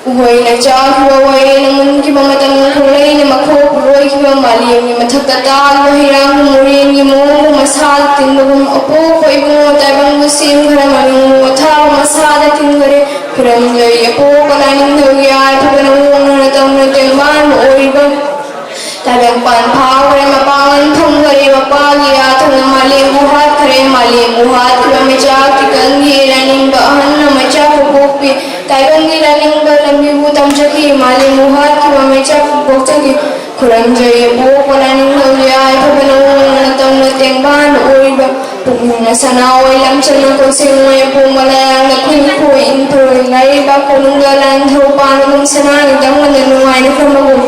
ꯎꯍꯩꯅ ꯆꯥꯈꯤꯕ ꯋꯥꯌꯦꯜꯅ ꯃꯨꯟꯈꯤꯕ ꯃꯇꯝ ꯈꯣꯡꯂꯩꯅ ꯃꯈꯣꯛꯄꯨ ꯂꯣꯏꯈꯤꯕ ꯃꯥꯂꯦꯝꯒꯤ ꯃꯊꯛꯇ ꯇꯥꯈꯤꯕ ꯍꯩꯔꯥꯡꯒꯨꯝ ꯎꯔꯦꯟꯒꯤ ꯃꯑꯣꯡꯒꯨꯝ ꯃꯁꯥꯗ ꯇꯤꯟꯕꯒꯨꯝ ꯑꯄꯣꯛꯄ ꯏꯕꯨꯡꯉꯣ ꯇꯥꯏꯕꯪꯕꯨ ꯁꯦꯝꯈ꯭ꯔ ꯃꯃꯤꯡꯕꯨ ꯑꯊꯥꯕ ꯃꯁꯥꯗ ꯇꯤꯟꯈꯔꯦ ꯈꯨꯔꯝꯖꯩ ꯑꯄꯣꯛꯄ ꯂꯥꯏꯅꯤꯡꯊꯧꯒꯤ ꯌꯥꯏꯐꯕꯅ ꯃꯑꯣꯡꯅ ꯇꯧꯅ ꯇꯦꯡꯕꯥꯟꯕ ꯑꯣꯏꯔꯤꯕ ꯇꯥꯏꯕꯪꯄꯥꯟ ꯐꯥꯎꯈ꯭ꯔꯦ ꯃꯄꯥꯡꯒꯜ ꯐꯪ ꯃꯥꯂꯦꯝꯕꯨ ꯍꯥꯠꯈꯤꯕ ꯃꯩꯆꯥꯛ ꯄꯣꯛꯆꯈꯤ꯫ ꯈꯨꯔꯨꯝꯖꯔꯤ ꯑꯄꯣꯛꯄ ꯂꯥꯏꯅꯤꯡꯊꯧ ꯌꯥꯏꯐꯕ ꯅꯋꯣꯡꯅ ꯇꯧꯅ ꯇꯦꯡꯕꯥꯟ ꯑꯣꯏꯕ꯫ ꯄꯨꯛꯅꯤꯡꯅ ꯁꯅꯥ ꯑꯣꯏ ꯂꯝꯆꯠꯅ ꯀꯣꯏꯁꯦꯡ ꯑꯣꯏ ꯑꯄꯣꯝꯕ ꯂꯥꯏꯌꯥꯡꯅ ꯈꯨꯟ ꯈꯣꯏ ꯏꯪꯊꯔꯣꯏ ꯂꯥꯏꯔꯩꯕꯥꯛ ꯀꯣꯅꯨꯡꯗ ꯂꯥꯟꯊꯧ ꯄꯥꯟꯕꯒꯨꯝ ꯁꯅꯥꯒꯤ ꯇꯝꯕꯅ ꯅꯨꯡꯉꯥꯏꯅ ꯐꯝꯕꯒꯨꯝ꯫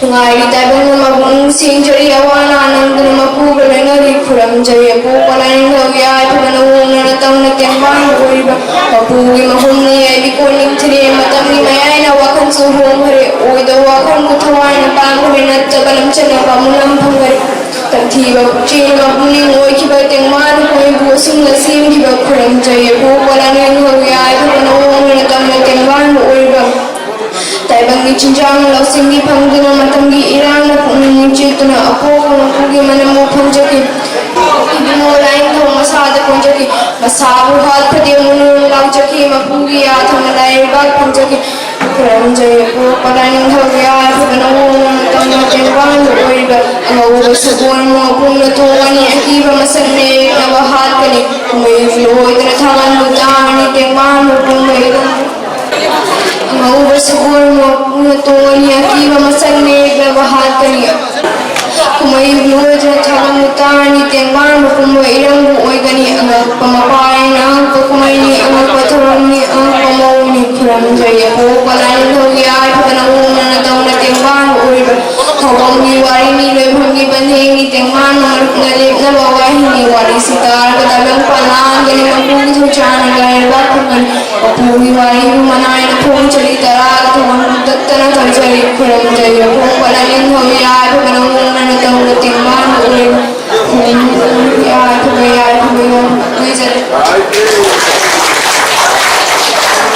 ꯅꯨꯡꯉꯥꯏꯔꯤ ꯇꯥꯏꯕꯪꯅ ꯃꯄꯨꯛꯅꯤꯡ ꯁꯦꯡꯖꯔꯤ ꯑꯋꯥ ꯑꯅꯥ ꯅꯪꯗꯨꯅ ꯃꯄꯨꯒ ꯂꯣꯏꯅꯔꯤ ꯈꯨꯔꯨꯝꯖꯔꯤ ꯑꯄꯣꯛꯄ ꯂꯥꯏꯅꯤꯡꯊꯧ ꯌꯥꯏꯐꯕ ꯅꯋꯣꯡꯅ ꯇꯧꯅ ꯇꯦꯡꯕꯥꯟ ꯑꯣꯏꯕ꯫ ꯃꯄꯨꯒꯤ ꯃꯍꯨꯝꯅꯤ ꯌꯥꯏꯕꯤ ꯀꯣꯟꯅꯤꯡ ꯊꯤꯔꯦ ꯃꯇꯝꯒꯤ ꯃꯌꯥꯏꯅ ꯋꯥꯈꯜꯁꯨ ꯍꯣꯡꯈ꯭ꯔꯦ꯫ ꯑꯣꯏꯗꯕ ꯋꯥꯈꯜꯕꯨ ꯊꯋꯥꯏꯅ ꯄꯥꯡꯈ꯭ꯔꯦ ꯅꯠꯇꯕ ꯂꯝꯆꯠꯅ ꯄꯥꯝꯕ ꯂꯝ ꯐꯪꯈ꯭ꯔꯦ꯫ ꯇꯝꯊꯤꯕ ꯄꯨꯛꯆꯦꯜꯒ ꯄꯨꯛꯅꯤꯡ ꯑꯣꯏꯈꯤꯕ ꯇꯦꯡꯕꯥꯟ ꯃꯣꯏꯕꯨ ꯑꯁꯨꯝꯅ ꯁꯦꯝꯈꯤꯕ ꯈꯨꯔꯨꯝꯖꯩ ꯑꯄꯣꯛꯄ ꯂꯥꯏꯅꯤꯡꯊꯧ ꯌꯥꯏꯐꯕ ꯅꯋꯣꯡꯅ ꯇꯝꯅ ꯇꯦꯡꯕꯥꯟꯕꯨ ꯑꯣꯏꯕ꯫ ꯇꯥꯏꯕꯪꯒꯤ ꯆꯤꯟꯖꯥꯛ ꯂꯧꯁꯤꯡꯒꯤ ꯐꯪꯗꯨꯅ ꯃꯇꯝꯒꯤ ꯏꯔꯥꯡꯅ ꯄꯨꯛꯅꯤꯡ ꯆꯤꯠꯇꯨꯅ ꯑꯄꯣꯛꯄ ꯃꯄꯨꯒꯤ ꯃꯅꯝꯕꯨ ꯐꯪꯖꯈꯤ꯫ ꯏꯕꯨꯡꯉꯣ ꯂꯥꯏꯅꯤꯡꯊꯧ ꯃꯁꯥꯗ ꯐꯪꯖꯈꯤ꯫ ꯃꯁꯥꯕꯨ ꯍꯥꯠꯄꯗꯤ ꯃꯨꯅꯨ ꯂꯥꯎꯖꯈꯤ꯫ ꯃꯄꯨꯒꯤ ꯌꯥꯊꯪ ꯂꯥꯏꯔꯩꯕꯥꯛ ꯐꯪꯖꯈꯤ꯫ ꯈꯨꯔꯨꯝꯖꯩ ꯑꯄꯣꯛꯄ ꯂꯥꯏꯅꯤꯡꯊꯧ ꯌꯥꯏꯐꯕ ꯅꯋꯣꯡꯅ ꯇꯧꯅ ꯇꯦꯡꯕꯥꯟꯕꯨ ꯑꯣꯏꯕ꯫ ꯑꯉꯧꯕ ꯁꯒꯣꯜ ꯃꯄꯨꯝꯅ ꯇꯣꯡꯉꯅꯤ ꯑꯀꯤꯕ ꯃꯁꯛ ꯅꯦꯛꯅꯕ ꯍꯥꯠꯀꯅꯤ꯫ ꯀꯨꯝꯍꯩ ꯂꯣꯏꯗꯅ ꯊꯥꯡꯒꯟꯕꯨ ꯇꯥꯡꯉꯅꯤ ꯇꯦꯡꯕꯥꯟ ꯃꯄꯨꯝ ꯑꯣꯏꯕ꯫ ꯑꯉꯧꯕ ꯁꯒꯣꯜ ꯃꯄꯨꯝꯅ ꯇꯣꯡꯉꯅꯤ ꯑꯀꯤꯕ ꯃꯁꯛ ꯅꯦꯛꯅꯕ ꯍꯥꯠꯀꯅꯤ꯫ ꯀꯨꯝꯍꯩ ꯂꯣꯏꯗꯅ ꯊꯥꯕꯜ ꯃꯨꯇꯥꯅꯤ ꯇꯦꯡꯕꯥꯟꯕ ꯀꯨꯝꯕ ꯏꯔꯪꯕꯨ ꯑꯣꯏꯒꯅꯤ꯫ ꯑꯉꯛꯄ ꯃꯄꯥ ꯑꯩꯅ ꯑꯉꯛꯄ ꯀꯨꯝꯍꯩꯅꯤ ꯑꯉꯛꯄ ꯊꯧꯔꯝꯅꯤ ꯑꯉꯛꯄ ꯃꯑꯣꯡꯅꯤ꯫ ꯈꯨꯔꯨꯝꯖꯩ ꯑꯄꯣꯛꯄ ꯂꯥꯏꯅꯤꯡꯊꯧ ꯌꯥꯏꯐꯕ ꯅꯋꯣꯡꯅ ꯇꯧꯅ ꯇꯦꯡꯕꯥꯟꯕ ꯑꯣꯏꯕ꯫ ꯊꯧꯔꯝꯒꯤ ꯋꯥꯔꯤꯅꯤ ꯂꯣꯏꯐꯝꯒꯤ ꯄꯟꯊꯦꯡꯅꯤ ꯇꯦꯡꯕꯥꯟꯕ ꯃꯔꯨꯞꯅ ꯂꯦꯞꯅꯕ ꯋꯥꯍꯩꯅꯤ꯫ ꯋꯥꯔꯤꯁꯤ ꯇꯥꯔꯒ ꯇꯥꯏꯕꯪ ꯄꯥꯟꯂꯥꯡꯒꯅꯤ ꯃꯄꯨꯒꯤ ꯊꯧꯖꯥꯅ ꯂꯥꯏꯔꯕꯥꯛ ꯐꯪꯒꯅꯤ꯫ ꯃꯄꯨꯒꯤ ꯋꯥꯔꯤꯕꯨ ꯃꯅꯥꯏꯅ ꯐꯣꯡꯖꯔꯤ ꯇꯔꯥꯒ ꯊꯧꯔꯝ ꯇꯠꯇꯅ ꯇꯧꯖꯔꯤ꯫ ꯈꯨꯔꯨꯝꯖꯔꯤ ꯑꯄꯣꯛꯄ ꯂꯥꯏꯅꯤꯡꯊꯧ ꯌꯥꯏꯐꯕ ꯅꯋꯣꯡꯅ ꯇꯧꯅ ꯇꯦꯡꯕꯥꯟꯕ ꯑꯣꯏꯕ꯫ ꯈꯨꯔꯨꯝꯖꯔꯤ ꯌꯥꯏꯐꯕ ꯌꯥꯏꯐꯕ ꯌꯥꯏꯐꯕ ꯅꯣꯏꯖꯔꯤ꯫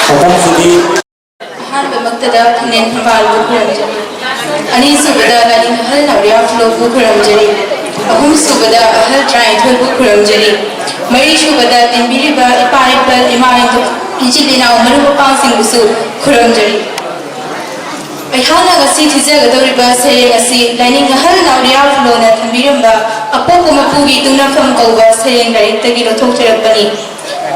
ꯃꯊꯪꯁꯤꯗꯤ ꯑꯍꯥꯟꯕꯃꯛꯇꯗ ꯈꯨꯅꯦꯟ ꯊꯝꯕꯥꯜꯕꯨ ꯈꯨꯔꯨꯝꯖꯔꯤ꯫ ꯑꯅꯤꯁꯨꯕꯗ ꯂꯥꯏꯅꯤꯡ ꯑꯍꯜ ꯅꯥꯎꯔꯤꯌꯥ ꯐꯨꯂꯣꯕꯨ ꯈꯨꯔꯨꯝꯖꯔꯤ꯫ ꯑꯍꯨꯝꯁꯨꯕꯗ ꯑꯍꯜ ꯇꯔꯥꯅꯤꯊꯣꯏꯕꯨ ꯈꯨꯔꯨꯝꯖꯔꯤ꯫ ꯃꯔꯤꯁꯨꯕꯗ ꯇꯤꯟꯕꯤꯔꯤꯕ ꯏꯄꯥ ꯏꯄꯜ ꯏꯃꯥ ꯏꯆꯤꯜ ꯏꯅꯥꯎ ꯃꯔꯨꯞ ꯃꯄꯥꯡꯁꯤꯡꯕꯨꯁꯨ ꯈꯨꯔꯨꯝꯖꯔꯤ꯫ ꯑꯩꯍꯥꯛꯅ ꯉꯁꯤ ꯊꯤꯖꯒꯗꯧꯔꯤꯕ ꯁꯩꯔꯦꯡ ꯑꯁꯤ ꯂꯥꯏꯅꯤꯡ ꯑꯍꯜ ꯅꯥꯎꯔꯤꯌꯥ ꯐꯨꯂꯣꯅ ꯊꯝꯕꯤꯔꯝꯕ ꯑꯄꯣꯛꯄ ꯃꯄꯨꯒꯤ ꯇꯨꯡꯅꯐꯝ ꯀꯧꯕ ꯁꯩꯔꯦꯡ ꯂꯥꯏꯔꯤꯛꯇꯒꯤ ꯂꯧꯊꯣꯛꯆꯔꯛꯄꯅꯤ꯫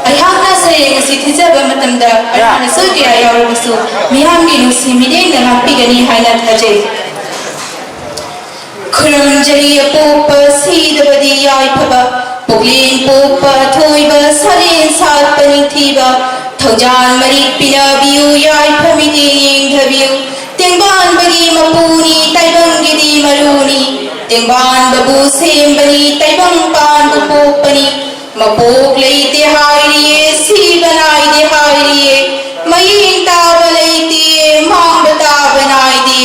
ꯑꯩꯍꯥꯛꯅ ꯁꯩꯔꯦꯡ ꯑꯁꯤ ꯊꯤꯖꯕ ꯃꯇꯝꯗ ꯑꯔꯥꯟ ꯑꯁꯣꯏ ꯀꯌꯥ ꯌꯥꯎꯔꯕꯁꯨ ꯃꯤꯌꯥꯝꯒꯤ ꯅꯨꯡꯁꯤ ꯃꯤꯠꯌꯦꯡꯅ ꯉꯥꯛꯄꯤꯒꯅꯤ ꯍꯥꯏꯅ ꯊꯥꯖꯩ꯫ ꯈꯨꯔꯨꯝꯖꯔꯤ ꯑꯄꯣꯛꯄ ꯁꯤꯗꯕꯗꯤ ꯌꯥꯏꯐꯕ, ꯄꯨꯛꯂꯦꯟ ꯄꯣꯛꯄ ꯑꯊꯣꯏꯕ, ꯁꯥꯂꯦꯟ ꯁꯥꯠꯄ ꯅꯤꯡꯊꯤꯕ, ꯊꯧꯖꯥꯜ ꯃꯔꯤꯛ ꯄꯤꯅꯕꯤꯌꯨ ꯌꯥꯏꯐ ꯃꯤꯠꯌꯦꯡ ꯌꯦꯡꯊꯕꯤꯌꯨ꯫ ꯇꯦꯡꯕꯥꯟꯕꯒꯤ ꯃꯄꯨꯅꯤ ꯇꯥꯏꯕꯪꯒꯤꯗꯤ ꯃꯔꯨꯅꯤ, ꯇꯦꯡꯕꯥꯟꯕꯕꯨ ꯁꯦꯝꯕꯅꯤ ꯇꯥꯏꯕꯪ ꯄꯥꯟꯕ ꯄꯣꯛꯄꯅꯤ꯫ ꯃꯄꯣꯛ ꯂꯩꯇꯦ ꯍꯥꯏꯔꯤꯌꯦ, ꯁꯤꯕ ꯅꯥꯏꯗꯦ ꯍꯥꯏꯔꯤꯌꯦ, ꯃꯌꯦꯡ ꯇꯥꯕ ꯂꯩꯇꯦ, ꯃꯥꯡꯕ ꯇꯥꯕ ꯅꯥꯏꯗꯦ꯫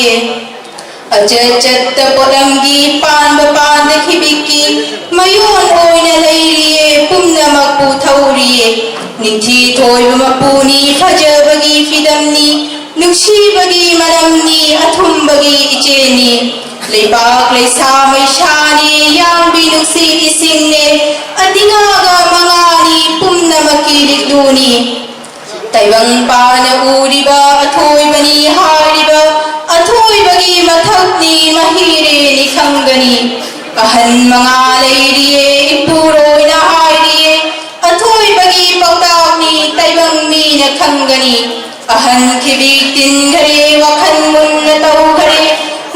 ꯑꯆꯠ ꯆꯠꯇ ꯄꯣꯠꯂꯝꯒꯤ ꯄꯥꯟꯕ ꯄꯥꯟꯗ ꯈꯤꯕꯤꯛꯀꯤ ꯃꯌꯣꯟ ꯑꯣꯏꯅ ꯂꯩꯔꯤꯌꯦ, ꯄꯨꯝꯅꯃꯛꯄꯨ ꯊꯧꯔꯤꯌꯦ꯫ ꯅꯤꯡꯊꯤ ꯊꯣꯏꯕ ꯃꯄꯨꯅꯤ ꯐꯖꯕꯒꯤ ꯐꯤꯗꯝꯅꯤ, ꯅꯨꯡꯁꯤꯕꯒꯤ ꯃꯅꯝꯅꯤ ꯑꯊꯨꯝꯕꯒꯤ ꯏꯆꯦꯅꯤ꯫ ꯂꯩꯕꯥꯛ ꯂꯩꯁꯥ ꯃꯩꯁꯥꯅꯤ ꯌꯥꯡꯕꯤ ꯅꯨꯡꯁꯤꯠ ꯏꯁꯤꯡꯅꯦ, ꯑꯇꯤꯉꯥꯒ ꯃꯉꯥꯅꯤ ꯄꯨꯝꯅꯃꯛꯀꯤ ꯂꯤꯛꯂꯨꯅꯤ꯫ ꯇꯥꯏꯕꯪ ꯄꯥꯅ ꯎꯔꯤꯕ ꯑꯊꯣꯏꯕꯅꯤ ꯍꯥꯏꯔꯤꯕ ꯑꯊꯣꯏꯕꯒꯤ ꯃꯊꯛꯅꯤ ꯃꯍꯤꯔꯦꯅꯤ ꯈꯪꯒꯅꯤ꯫ ꯑꯍꯟ ꯃꯉꯥ ꯂꯩꯔꯤꯌꯦ ꯏꯄꯨꯔꯣꯏꯅ ꯍꯥꯏꯔꯤꯌꯦ, ꯑꯊꯣꯏꯕꯒꯤ ꯄꯥꯎꯇꯥꯛꯅꯤ ꯇꯥꯏꯕꯪ ꯃꯤꯅ ꯈꯪꯒꯅꯤ꯫ ꯑꯍꯟ ꯈꯤꯕꯤꯛ ꯇꯤꯟꯈꯔꯦ ꯋꯥꯈꯜ ꯃꯨꯟꯅ ꯇꯧꯈꯔꯦ,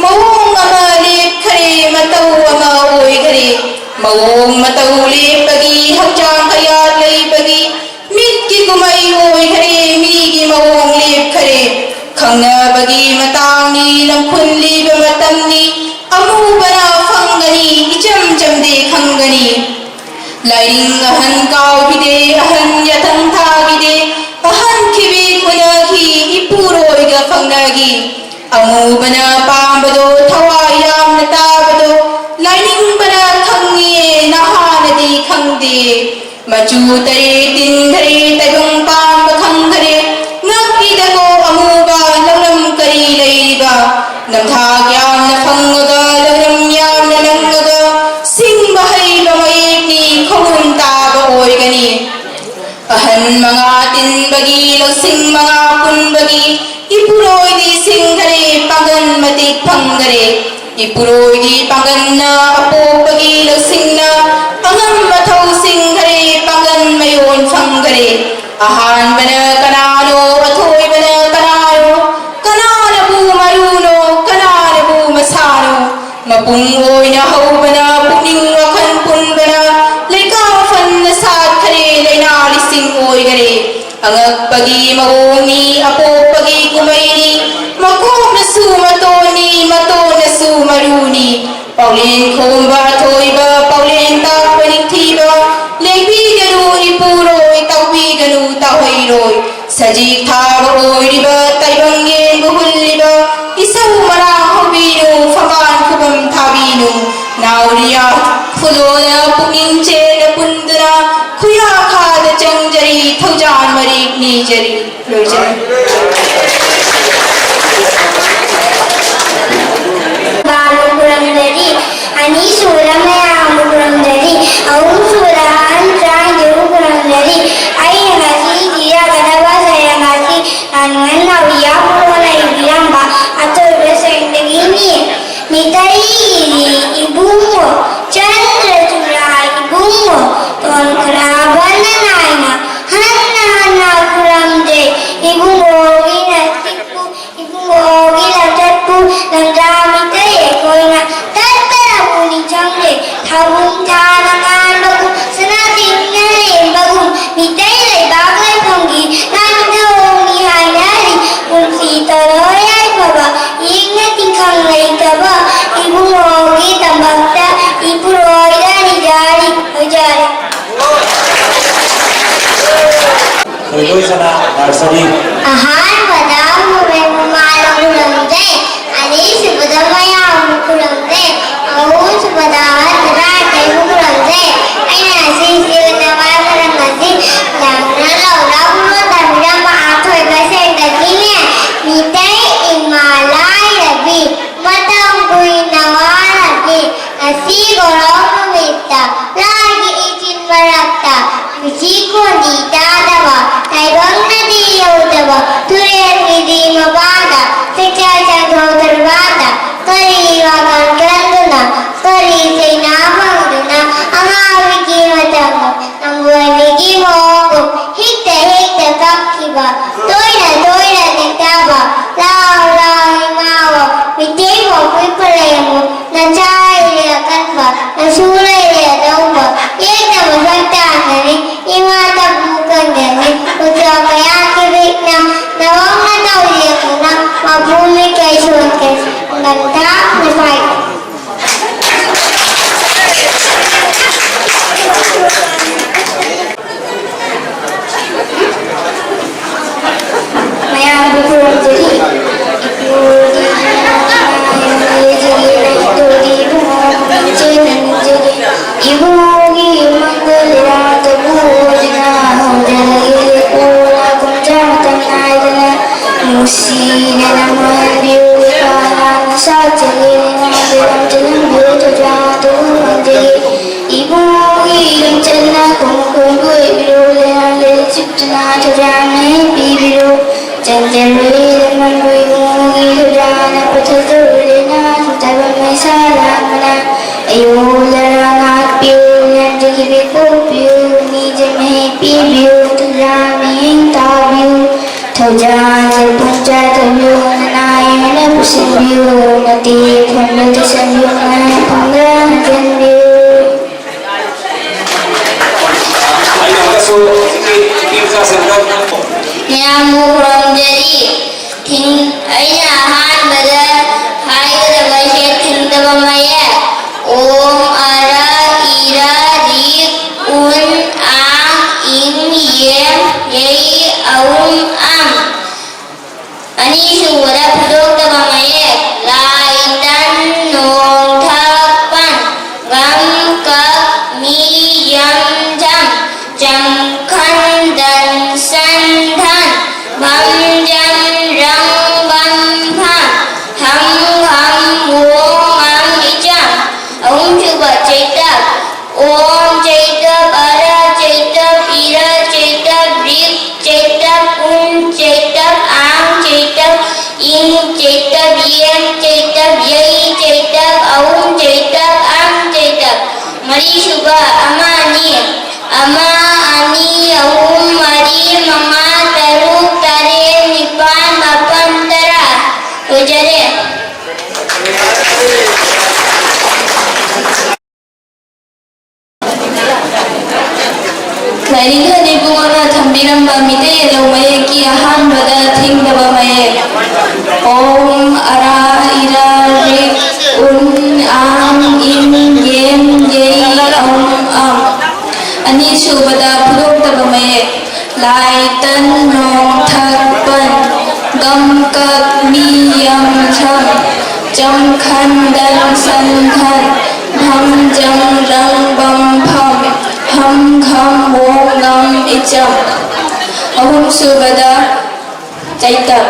ꯃꯑꯣꯡ ꯑꯃ ꯂꯦꯞꯈꯔꯦ ꯃꯇꯧ ꯑꯃ ꯑꯣꯏꯈꯔꯦ꯫ ꯃꯑꯣꯡ ꯃꯇꯧ ꯂꯦꯞꯄꯒꯤ ꯍꯛꯆꯥꯡ ꯀꯌꯥꯠ ꯂꯩꯕꯒꯤ ꯃꯤꯠꯀꯤ ꯀꯨꯝꯍꯩ ꯑꯣꯏꯈꯔꯦ ꯃꯤꯒꯤ ꯃꯑꯣꯡ ꯂꯦꯞꯈꯔꯦ꯫ ꯈꯪꯅꯕꯒꯤ ꯃꯇꯥꯡꯅꯤ ꯂꯝꯈꯨꯜꯂꯤꯕ ꯃꯇꯝꯅꯤ, ꯑꯃꯨꯕꯅ ꯐꯪꯒꯅꯤ ꯏꯆꯝ ꯆꯝꯗꯦ ꯈꯪꯒꯅꯤ꯫ ꯂꯥꯏꯅꯤꯡ ꯑꯍꯟ ꯀꯥꯎꯈꯤꯗꯦ ꯑꯍꯟ ꯌꯥꯊꯪ ꯊꯥꯈꯤꯗꯦ꯫ ꯑꯍꯟ ꯈꯤꯕꯤꯛ ꯎꯅꯈꯤ ꯏꯄꯨꯔꯣꯏꯒ ꯐꯪꯅꯈꯤ꯫ ꯑꯃꯨꯕꯅ ꯄꯥꯝꯕꯗꯣ ꯊꯋꯥꯏ ꯌꯥꯝꯅ ꯇꯥꯕꯗꯣ ꯂꯥꯏꯅꯤꯡꯕꯅ ꯈꯪꯉꯤꯌꯦ ꯅꯍꯥꯅꯗꯤ ꯈꯪꯗꯦ꯫ ꯃꯆꯨ ꯇꯔꯦꯠ ꯇꯤꯟꯈꯔꯦ ꯇꯥꯏꯕꯪ ꯄꯥꯟꯕ ꯈꯪꯈꯔꯦ꯫ ꯉꯛꯏꯗꯀꯣ ꯑꯃꯨꯕ ꯂꯧꯔꯝ ꯀꯔꯤ ꯂꯩꯔꯤꯕ? ꯅꯝꯊꯥꯛ ꯌꯥꯝꯅ ꯐꯪꯉꯒ ꯂꯧꯔꯝ ꯌꯥꯝꯅ ꯂꯪꯉꯒ ꯁꯤꯡꯕ ꯍꯩꯕ ꯃꯌꯦꯛꯅꯤ ꯈꯧꯔꯨꯝ ꯇꯥꯕ ꯑꯣꯏꯒꯅꯤ꯫ ꯑꯍꯟ ꯃꯉꯥ ꯇꯤꯟꯕꯒꯤ ꯂꯧꯁꯤꯡ ꯃꯉꯥ ꯄꯨꯟꯕꯒꯤ ꯏꯄꯨꯔꯣꯏꯗꯤ ꯁꯤꯡꯈꯔꯦ ꯄꯥꯡꯒꯟ ꯃꯇꯤꯛ ꯐꯪꯈꯔꯦ꯫ ꯏꯄꯨꯔꯣꯏꯗꯤ ꯄꯥꯡꯒꯟꯅ ꯑꯄꯣꯛꯄꯒꯤ ꯂꯧꯁꯤꯡꯅ ꯑꯉꯝ ꯑꯊꯧ ꯁꯤꯡꯈꯔꯦ ꯄꯥꯡꯒꯟ ꯃꯌꯣꯟ ꯐꯪ ꯑꯍꯥꯟꯕꯅ ꯀꯅꯥꯅꯣ, ꯑꯊꯣꯏꯕꯅ ꯀꯅꯥꯅꯣ, ꯀꯅꯥꯅꯕꯨ ꯃꯔꯨꯅꯣ, ꯀꯅꯥꯅꯕꯨ ꯃꯁꯥꯅꯣ? ꯃꯄꯨꯡ ꯑꯣꯏꯅ ꯍꯧꯕꯅ ꯄꯨꯛꯅꯤꯡ ꯋꯥꯈꯜ ꯄꯨꯟꯕꯅ ꯂꯩꯀꯥ ꯐꯟꯅ ꯁꯥꯠꯈꯔꯦ, ꯂꯩꯅꯥ ꯂꯤꯁꯤꯡ ꯑꯣꯏꯈꯔꯦ꯫ ꯑꯉꯛꯄꯒꯤ ꯃꯑꯣꯡꯅꯤ, ꯑꯄꯣꯛꯄꯒꯤ ꯀꯨꯝꯍꯩꯅꯤ, ꯃꯀꯣꯛꯅꯁꯨ ꯃꯇꯣꯟꯅꯤ, ꯃꯇꯣꯟꯅꯁꯨ ꯃꯔꯨꯅꯤ꯫ ꯄꯥꯎꯂꯦꯟ ꯈꯣꯝꯕ ꯑꯊꯣꯏꯕ, ꯄꯥꯎꯂꯦꯟ ꯇꯥꯛꯄ ꯅꯤꯡꯊꯤꯕ, ꯂꯦꯡꯕꯤꯒꯅꯨ ꯏꯄꯨꯔꯣꯏ, ꯇꯥꯛꯄꯤꯒꯅꯨ ꯇꯥꯍꯩꯔꯣꯏ꯫ ꯁꯖꯤꯛ ꯊꯥꯕ ꯑꯣꯏꯔꯤꯕ, ꯇꯥꯏꯕꯪ ꯌꯦꯟꯕꯨ ꯍꯨꯜꯂꯤꯕ, ꯏꯁꯧ ꯃꯔꯥꯡ ꯍꯧꯕꯤꯅꯨ, ꯐꯝꯕꯥꯜ ꯈꯨꯕꯝ ꯊꯥꯕꯤꯅꯨ꯫ ꯅꯥꯎꯔꯤꯌꯥ ꯈꯨꯂꯣꯅ ꯄꯨꯛꯅꯤꯡ ꯆꯦꯠꯅ ꯄꯨꯟꯗꯨꯅ, ꯈꯨꯌꯥꯈꯥꯗ ꯆꯪꯖꯔꯤ, ꯊꯧꯖꯥꯟ ꯃꯔꯤꯛ ꯅꯤꯖꯔꯤ꯫ ꯂꯣꯏꯖꯔꯦ꯫ ꯕꯥꯕꯨ ꯈꯨꯔꯨꯝꯖꯔꯤ, ꯑꯅꯤꯁꯨꯕꯗ ꯃꯌꯥꯝꯕꯨ ꯈꯨꯔꯨꯝꯖꯔꯤ, ꯑꯍꯨꯝꯁꯨꯕꯗ ꯑꯍꯟ ꯆꯥꯏꯗꯕꯨ ꯈꯨꯔꯨꯝꯖꯔꯤ꯫ ꯑꯩꯅ ꯉꯁꯤ ꯏꯔꯛꯀꯗꯕ ꯁꯩꯔꯦꯡ ꯑꯁꯤ ꯂꯥꯟꯃꯤꯍꯟ ꯅꯥꯎꯔꯤꯌꯥ ꯈꯨꯂꯣꯅ ꯏꯕꯤꯔꯝꯕ ꯑꯊꯣꯏꯕ ꯁꯩꯔꯦꯡꯗꯒꯤꯅꯤ꯫ ꯃꯤꯇꯩꯒꯤ ꯏꯕꯨꯡꯉꯣ ꯆꯟꯗ꯭ꯔꯆꯨꯔꯥ ꯏꯕꯨꯡꯉꯣ, ꯇꯣꯟꯈ꯭ꯔꯕꯅ ꯅꯥꯏꯅ ꯍꯟꯅ ꯍꯟꯅ ꯈꯨꯔꯨꯝꯖꯩ꯫ ꯏꯕꯨꯡꯉꯣꯒꯤ ꯅꯁꯤꯕꯨ, ꯏꯕꯨꯡꯉꯣꯒꯤ ꯂꯝꯆꯠꯄꯨ ꯂꯝꯖꯥ ꯃꯤꯇꯩ ꯑꯩꯈꯣꯏꯅ ꯇꯠꯇꯅꯕꯨ ꯅꯤꯡꯁꯤꯡꯖꯩ꯫ ꯊꯥꯕꯨꯡ ꯊꯥꯅ ꯉꯥꯟꯕꯒꯨꯝ, ꯁꯅꯥ ꯆꯤꯡꯅ ꯂꯦꯝꯕꯒꯨꯝ, ꯃꯤꯇꯩ ꯂꯩꯕꯥꯛ ꯂꯩꯐꯝꯒꯤ ꯂꯥꯟꯃꯤꯗꯧꯅꯤ ꯍꯥꯏꯅꯔꯤ꯫ ꯄꯨꯟꯁꯤ ꯇꯣꯔꯣ ꯌꯥꯏꯐꯕ, ꯏꯪꯅ ꯇꯤꯡꯈꯪ ꯂꯩꯇꯕ ꯏꯕꯨꯡꯉꯣꯒꯤꯗꯃꯛꯇ ꯏꯄꯨꯔꯣꯏꯗ ꯅꯤꯖꯔꯤ꯫ ꯂꯣꯏꯖꯔꯦ꯫ ꯊꯣꯏꯂꯣꯏꯁꯅꯥ ꯅꯔꯁꯔꯤ꯫ ꯑꯍꯥꯟꯕꯗ ꯃꯨꯔꯦ ꯃꯃꯥ ꯈꯨꯔꯨꯝꯖꯩ, ꯑꯅꯤꯁꯨꯕꯗ ꯃꯌꯥꯝ ꯈꯨꯔꯨꯝꯖꯩ, ꯑꯍꯨꯝꯁꯨꯕꯗ ꯑꯍꯟ ꯈꯨꯔꯨꯝꯖꯩ꯫ ꯑꯩꯅ ꯉꯁꯤ ꯏꯆꯦ ꯅꯋꯥ ꯈꯨꯔꯨꯝꯕꯁꯤ ꯌꯥꯝꯅ ꯂꯧꯔ ꯈꯨꯔꯨꯝ ꯇꯝꯕꯤꯔꯝꯕ ꯑꯊꯣꯏꯕ ꯁꯦꯡꯗꯒꯤꯅꯦ꯫ ꯃꯤꯇꯩ ꯏꯃꯥ ꯂꯥꯏꯔꯕꯤ ꯃꯇꯝ ꯀꯨꯏꯅ ꯋꯥꯔꯕꯤ, ꯉꯁꯤ ꯒꯣꯔꯣ ꯅꯨꯃꯤꯠꯇ ꯂꯥꯏꯒꯤ ꯏꯆꯤꯟ ꯃꯔꯛꯇ ꯃꯤꯆꯤ ꯈꯣꯟꯗꯤ ꯇꯥꯗꯕ, ꯇꯥꯏꯕꯪꯅꯗꯤ ꯌꯧꯗꯕ ꯁꯨ ꯂꯩꯔꯦ ꯑꯅꯧꯕ, ꯌꯦꯛꯅꯕ ꯁꯛ ꯇꯥꯟꯒꯅꯤ, ꯏꯃꯥ ꯇꯝꯄꯨ ꯀꯟꯒꯅꯤ, ꯎꯖꯥ ꯃꯌꯥ ꯀꯤꯕꯤꯛꯅ, ꯅꯋꯥꯡꯅ ꯇꯧꯔꯦꯗꯅ, ꯃꯄꯨ ꯃꯤꯀꯩ ꯁꯣꯟꯒꯅꯤ, ꯉꯟꯇꯥ ꯅꯄꯥꯏ꯫ ꯃꯌꯥꯝꯕꯨ ꯈꯨꯔꯨꯝꯖꯔꯤ꯫ ꯏꯄꯨꯒꯤ ꯏꯃꯥꯒꯤ ꯏꯕꯨꯡꯉꯣꯒꯤ ꯆꯦꯟꯅꯅꯤꯡꯖꯔꯤ꯫ ꯏꯕꯨꯡꯉꯣꯒꯤ ꯏꯃꯨꯡꯗ ꯂꯩꯔꯥꯡ ꯇꯧꯕ ꯑꯣꯏꯗꯨꯅ ꯍꯧꯖꯔꯒꯦ ꯂꯦꯞꯄꯣꯅ ꯀꯨꯝꯖꯥ ꯃꯇꯝ ꯅꯥꯏꯗꯅ ꯅꯨꯡꯁꯤꯅ ꯅꯝꯍꯟꯕꯤꯌꯨ꯫ ꯏꯄꯥ ꯅꯥꯅ ꯁꯥꯠꯆꯒꯦ ꯂꯩꯉꯥꯛ ꯂꯩꯔꯥꯡ ꯆꯜꯍꯟꯕꯤꯌꯨ꯫ ꯊꯧꯖꯥꯜ ꯇꯧꯕ ꯐꯪꯖꯒꯦ꯫ ꯏꯕꯨꯡꯉꯣꯒꯤ ꯂꯝꯆꯠꯅ ꯈꯣꯡ ꯈꯣꯏꯕꯨ ꯑꯣꯏꯕꯤꯔꯣ, ꯂꯩꯔꯥꯡ ꯂꯩ ꯆꯨꯞꯇꯨꯅ ꯊꯧꯖꯥꯜ ꯃꯍꯩ ꯄꯤꯕꯤꯔꯣ꯫ ꯆꯟꯗꯦꯜ ꯂꯣꯏ ꯂꯩꯃꯟꯕꯨ ꯏꯕꯨꯡꯉꯣꯒꯤ ꯊꯧꯖꯥꯜꯅ ꯄꯠꯊꯗꯧꯔꯦ, ꯂꯩꯅꯥ ꯁꯤꯊꯕ ꯃꯩꯁꯥ ꯂꯥꯡꯕꯅ꯫ ꯑꯌꯣ ꯂꯩꯔꯥꯡ ꯉꯥꯛꯄꯤꯌꯨ, ꯂꯩꯔꯥꯡ ꯆꯠꯈꯤꯕ ꯀꯣꯛꯄꯤꯌꯨ, ꯃꯤꯁꯦ ꯃꯍꯩ ꯄꯤꯕꯤꯌꯨ, ꯊꯧꯖꯥꯜ ꯃꯤꯠꯌꯦꯡ ꯇꯥꯕꯤꯌꯨ꯫ ꯊꯧꯖꯥꯜ ꯂꯩꯄꯨꯡ ꯆꯥꯏꯊꯕꯤꯌꯨ, ꯅꯅꯥꯏ ꯍꯦꯟꯅ ꯄꯨꯁꯤꯟꯕꯤꯌꯨ, ꯅꯇꯦꯛ ꯐꯝꯗ ꯇꯩꯁꯟꯕꯤꯌꯨ, ꯅꯅꯥꯏ ꯐꯝꯗ ꯍꯟꯖꯤꯟꯕꯤꯌꯨ꯫ ꯑꯩꯅ ꯑꯃꯨꯛꯀꯁꯨ ꯍꯧꯖꯤꯛꯀꯤ ꯅꯨꯄꯤ ꯃꯆꯥꯁꯤꯡꯗ ꯃꯌꯥꯝꯕꯨ ꯈꯨꯔꯨꯝꯖꯔꯤ꯫ ꯊꯤꯡ-, ꯑꯩꯅ ꯑꯍꯥꯟꯕꯗ ꯍꯥꯏꯒꯗꯕꯁꯦ ꯊꯤꯡꯗꯕ ꯃꯌꯦꯛ꯫ ꯑꯣꯝ ꯑꯔ ꯏꯔ ꯔꯤꯛ ꯎꯟ ꯑꯥꯡ ꯏꯪ ꯌꯦꯝ ꯌꯩ ꯑꯎꯝ ꯑꯝ꯫ ꯑꯅꯤꯁꯨꯕꯗ ꯐꯨꯗꯣꯛꯇꯕ ꯃꯌꯦꯛ꯫ ꯂꯥꯏ ꯇꯟ ꯅꯣꯡ ꯊꯛ ꯄꯟ꯫ ꯉꯝ ꯀꯛ ꯃꯤ ꯌꯝ ꯖꯝ꯫ ꯆꯝꯈꯟ ꯗꯟ ꯁꯟ ꯙꯟ꯫ ꯚꯝ ꯖꯝ ꯔꯪ ꯚꯝ ꯚꯝ꯫ ꯍꯝ ꯍꯝ ꯋꯣꯡ ꯑꯝ ꯏꯆꯝ꯫ ꯑꯍꯨꯝꯁꯨꯕ ꯆꯩꯇꯞ꯫ ꯑꯣꯝ ꯆꯩꯇꯞ ꯑꯔ ꯆꯩꯇꯞ ꯏꯔ ꯆꯩꯇꯞ ꯔꯤꯛ ꯆꯩꯇꯞ ꯎꯟ ꯆꯩꯇꯞ ꯑꯥꯡ ꯆꯩꯇꯞ ꯏꯪ ꯆꯩꯇꯞ ꯌꯦꯝ ꯆꯩꯇꯞ ꯌꯩ ꯆꯩꯇꯞ ꯑꯍꯨꯝ ꯆꯩꯇꯞ ꯑꯝ ꯆꯩꯇꯞ꯫ ꯃꯔꯤꯁꯨꯕ ꯑꯃ ꯑꯅꯤ꯫ ꯑꯃ, ꯑꯅꯤ, ꯑꯍꯨꯝ, ꯃꯔꯤ, ꯃꯉꯥ, ꯇꯔꯨꯛ, ꯇꯔꯦꯠ, ꯅꯤꯄꯥꯜ, ꯃꯥꯄꯜ, ꯇꯔꯥ꯫ ꯂꯣꯏꯖꯔꯦ꯫ ꯂꯥꯏꯅꯤꯡꯊꯧ ꯏꯕꯨꯡꯉꯣꯅ ꯊꯝꯕꯤꯔꯝꯕ ꯃꯤꯇꯩ ꯌꯦꯜꯍꯧ ꯃꯌꯦꯛꯀꯤ ꯑꯍꯥꯟꯕꯗ ꯊꯤꯡꯗꯕ ꯃꯌꯦꯛ, ꯑꯣꯝ ꯑꯔꯥ ꯏꯔꯥ ꯔꯤꯛ ꯎꯟ ꯑꯥꯡ ꯏꯟ ꯌꯦꯟ ꯌꯩ ꯑꯝ ꯑꯝ꯫ ꯑꯅꯤꯁꯨꯕꯗ ꯐꯨꯗꯣꯛꯇꯕ ꯃꯌꯦꯛ, ꯂꯥꯏ ꯇꯟ ꯅꯣꯡ ꯊꯛ ꯄꯟ ꯒꯝ ꯀꯛ ꯃꯤ ꯌꯝ ꯁꯝ ꯆꯝ ꯈꯟ ꯗꯟ ꯁꯟ ꯙꯟ ꯚꯝ ꯖꯝ ꯔꯪ ꯕꯝ ꯐꯝ ꯍꯝ ꯘꯝ ꯋꯣꯡ ꯉꯝ ꯏꯆꯝ꯫ ꯑꯍꯨꯝꯁꯨꯕꯗ ꯆꯩꯇꯞ꯫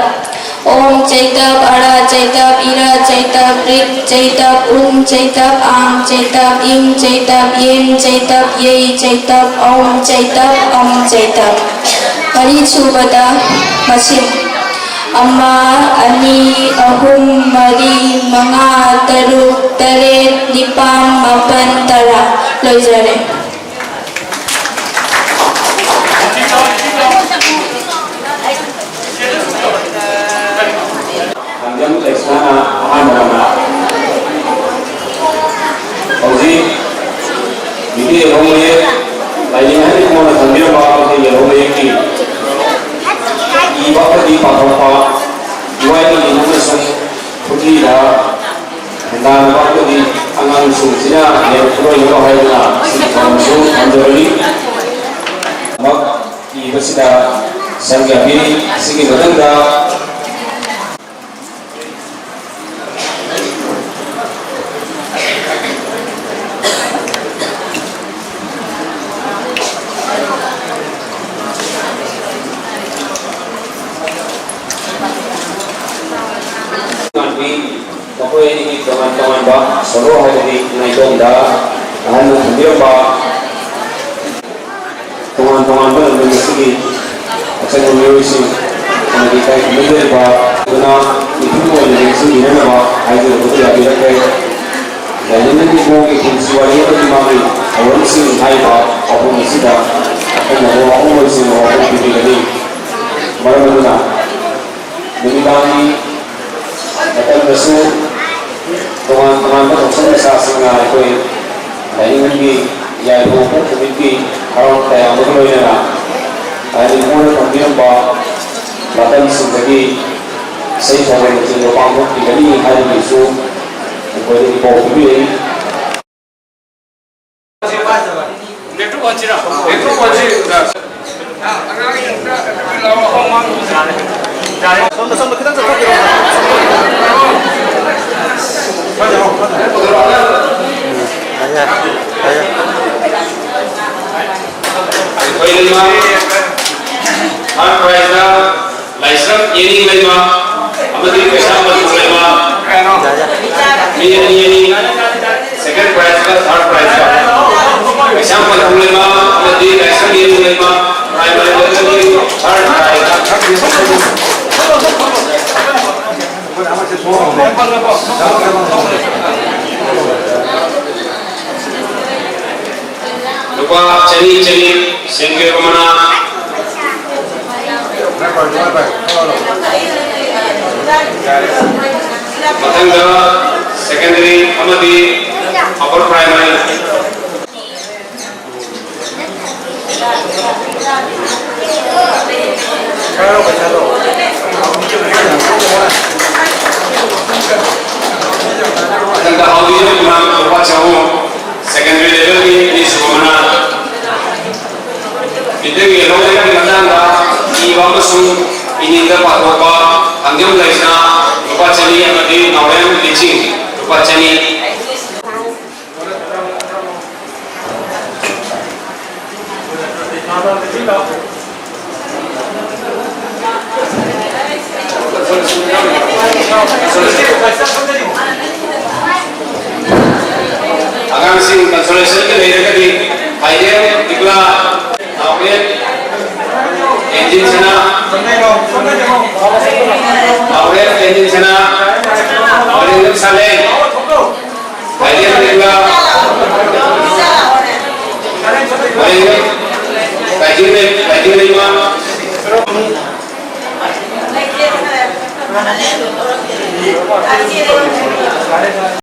ꯑꯣꯝ ꯆꯩꯇꯞ, ꯑꯔꯥ ꯆꯩꯇꯞ, ꯏꯔꯥ ꯆꯩꯇꯞ, ꯔꯤꯛ ꯆꯩꯇꯞ, ꯎꯟ ꯆꯩꯇꯞ, ꯑꯥꯡ ꯆꯩꯇꯞ, ꯏꯪ ꯆꯩꯇꯞ, ꯌꯦꯟ ꯆꯩꯇꯞ, ꯌꯩ ꯆꯩꯇꯞ, ꯑꯧꯝ ꯆꯩꯇꯞ, ꯑꯝ ꯆꯩꯇꯞ꯫ ꯃꯔꯤꯁꯨꯕꯗ ꯃꯁꯤꯡ꯫ ꯑꯃ, ꯑꯅꯤ, ꯑꯍꯨꯝ, ꯃꯔꯤ, ꯃꯉꯥ, ꯇꯔꯨꯛ, ꯇꯔꯦꯠ, ꯅꯤꯄꯥꯟ, ꯃꯥꯄꯟ, ꯇꯔꯥ꯫ ꯂꯣꯏꯖꯔꯦ꯫ ꯈꯥꯡꯖꯝ ꯂꯩꯁꯅꯥꯅ ꯑꯍꯥꯟꯕ ꯂꯧꯅ꯫ ꯍꯧꯖꯤꯛ ꯃꯤꯇꯩ ꯌꯦꯜꯍꯧ ꯃꯌꯦꯛ ꯂꯥꯏꯅꯤꯡ ꯑꯍꯟ ꯏꯕꯨꯡꯉꯣꯅ ꯊꯝꯕꯤꯔꯝꯕ ꯃꯤꯇꯩ ꯌꯦꯜꯍꯧ ꯃꯌꯦꯛꯀꯤ ꯏꯕ ꯑꯃꯗꯤ ꯄꯥꯊꯣꯛꯄ, ꯏꯋꯥꯏ ꯑꯃꯗꯤ ꯑꯃꯁꯨꯡ ꯈꯨꯠꯂꯤꯗ ꯈꯨꯟꯗꯥꯅꯕ ꯑꯃꯗꯤ ꯑꯉꯥꯡꯁꯤꯡꯁꯤꯅ ꯂꯦꯞꯄ ꯂꯣꯏꯅꯕ ꯍꯥꯏꯗꯨꯅ ꯁꯤꯒꯤ ꯊꯧꯔꯝꯁꯨ ꯊꯝꯖꯕꯅꯤ꯫ ꯊꯕꯛ ꯏꯕꯁꯤꯗ ꯁꯔꯨꯛ ꯌꯥꯕꯤꯔꯤ꯫ ꯑꯁꯤꯒꯤ ꯃꯊꯪꯗ ꯃꯈꯣꯏ ꯑꯅꯤꯒꯤ ꯇꯣꯉꯥꯟ ꯇꯣꯉꯥꯟꯕ ꯁꯣꯂꯣ ꯍꯥꯏꯕꯗꯤ ꯅꯥꯏꯇꯣꯝꯗ ꯑꯍꯜꯅ ꯊꯝꯕꯤꯔꯝꯕ ꯇꯣꯉꯥꯟ ꯇꯣꯉꯥꯟꯕ ꯂꯝꯗꯝ ꯑꯁꯤꯒꯤ ꯑꯆꯧꯕ ꯃꯤꯑꯣꯏꯁꯤꯡ ꯑꯃꯗꯤ ꯏꯀꯥꯏ ꯈꯨꯝꯅꯖꯔꯤꯕ ꯑꯗꯨꯅ ꯃꯤꯐꯝ ꯑꯣꯏꯅ ꯅꯤꯡꯁꯤꯡꯕꯤꯅꯅꯕ ꯍꯥꯏꯖꯔꯛꯄꯗ ꯌꯥꯕꯤꯔꯛꯈ꯭ꯔꯦ꯫ ꯂꯥꯏꯅꯤꯡꯊꯧ ꯏꯕꯨꯡꯒꯤ ꯄꯨꯟꯁꯤ ꯋꯥꯔꯤ ꯑꯃꯗꯤ ꯃꯥꯒꯤ ꯊꯧꯔꯝꯁꯤꯡ ꯍꯥꯏꯔꯤꯕ ꯋꯥꯐꯝ ꯑꯁꯤꯗ ꯑꯈꯟꯅꯕ ꯋꯥꯐꯝ ꯑꯣꯏꯁꯤꯡꯅ ꯋꯥꯐꯝ ꯄꯤꯕꯤꯒꯅꯤ꯫ ꯃꯔꯝ ꯑꯗꯨꯅ ꯅꯨꯃꯤꯗꯥꯡꯒꯤ ꯃꯇꯝꯗꯁꯨ ꯇꯣꯉꯥꯟ ꯇꯣꯉꯥꯟꯕ ꯊꯧꯁꯤꯜ ꯃꯆꯥꯁꯤꯡꯅ ꯑꯩꯈꯣꯏ ꯂꯥꯏꯅꯤꯡꯊꯧꯒꯤ ꯌꯥꯏꯐ ꯄꯣꯛ ꯅꯨꯃꯤꯠꯀꯤ ꯍꯔꯥꯎ ꯇꯌꯥꯝꯕꯒ ꯂꯣꯏꯅꯅ ꯍꯥꯏꯗꯤ ꯃꯣꯏꯅ ꯊꯝꯕꯤꯔꯝꯕ ꯅꯥꯀꯟꯁꯤꯡꯗꯒꯤ ꯏꯁꯩ ꯊꯧꯔꯝꯅꯆꯤꯡꯕ ꯄꯥꯡꯊꯣꯛꯄꯤꯒꯅꯤ ꯍꯥꯏꯕꯒꯤꯁꯨ ꯑꯩꯈꯣꯏꯗ ꯏꯄꯥꯎ ꯄꯤꯕꯤꯔꯛꯏ꯫ ꯁꯣꯝꯗ, ꯁꯣꯝꯗ ꯈꯤꯇꯪ ꯆꯠꯊꯣꯛꯄꯤꯔꯣ꯫ ꯌꯥꯏ, ꯌꯥꯏ, ꯌꯥꯏ, ꯌꯥꯏ꯫ ꯑꯩꯈꯣꯏ ꯂꯩꯃ ꯊꯥꯔꯠ ꯄ꯭ꯔꯥꯏꯖꯇ ꯂꯥꯏꯁ꯭ꯔꯝ ꯑꯦꯅꯤ ꯂꯩꯃ ꯑꯃꯗꯤ ꯀꯩꯁꯥꯝ ꯄꯟꯊꯨ ꯂꯩꯃ ꯃꯤ ꯑꯅꯤ ꯑꯅꯤ, ꯁꯦꯀꯦꯟ ꯄ꯭ꯔꯥꯏꯖꯀ ꯊꯥꯔꯠ ꯄ꯭ꯔꯥꯏꯖꯀ ꯀꯩꯁꯥꯝ ꯄꯟꯊꯨ ꯂꯩꯃ ꯑꯃꯗꯤ ꯂꯥꯏꯁ꯭ꯔꯝ ꯑꯦꯅꯤ ꯂꯩꯃ ꯄ꯭ꯔꯥꯏꯃꯔꯤ ꯂꯦꯚꯦꯜꯒꯤ ꯊꯥꯔꯠ ꯄ꯭ꯔꯥꯏꯖ꯫ ꯂꯨꯄꯥ ꯆꯅꯤ ꯆꯅꯤ ꯁꯦꯟꯒꯤ ꯑꯣꯏꯕ ꯃꯅꯥ꯫ ꯃꯊꯪꯗ ꯁꯦꯀꯦꯟꯗꯔꯤ ꯑꯃꯗꯤ ꯑꯄꯔ ꯄ꯭ꯔꯥꯏꯃꯔꯤ꯫ ꯃꯊꯪꯗ ꯍꯥꯎꯕꯤꯅ ꯂꯨꯄꯥ ꯆꯍꯨꯝ, ꯁꯦꯀꯦꯟꯗꯔꯤ ꯂꯦꯚꯦꯜꯒꯤ ꯑꯅꯤꯁꯨꯕ ꯃꯅꯥ꯫ ꯃꯤꯇꯩ ꯌꯦꯜꯍꯧ ꯂꯩꯔꯛꯀꯤ ꯃꯇꯥꯡꯗ ꯏꯕ ꯑꯃꯁꯨꯡ ꯏꯅꯤꯡꯗ ꯄꯥꯊꯣꯛꯄ ꯈꯥꯡꯖꯝ ꯂꯩꯁꯅꯥ ꯂꯨꯄꯥ ꯆꯅꯤ ꯑꯃꯗꯤ ꯅꯥꯎꯔꯦꯝ ꯂꯤꯆꯤꯡ ꯂꯨꯄꯥ ꯆꯅꯤ꯫ ꯑꯉꯥꯡꯁꯤꯡ ꯀꯟꯁꯣꯂꯦꯁꯟꯒꯤ ꯂꯩꯔꯒꯗꯤ ꯍꯥꯏꯗꯦꯟ ꯏꯕ꯭ꯂꯥ, ꯅꯥꯎꯔꯦꯝ ꯇꯦꯟꯖꯤꯟ ꯁꯅꯥ, ꯅꯥꯎꯔꯦꯝ ꯇꯦꯟꯖꯤꯟ ꯁꯅꯥ, ꯋꯥꯔꯦꯡꯂꯦꯝ ꯁꯥꯂꯦ, ꯍꯥꯏꯗꯦꯟ ꯏꯕ꯭ꯂꯥ, ꯋꯥꯔꯦꯡꯂꯦꯝ ꯀꯥꯏꯖꯤꯡ ꯂꯩ-, ꯀꯥꯏꯖꯤꯡ ꯂꯩꯃ꯫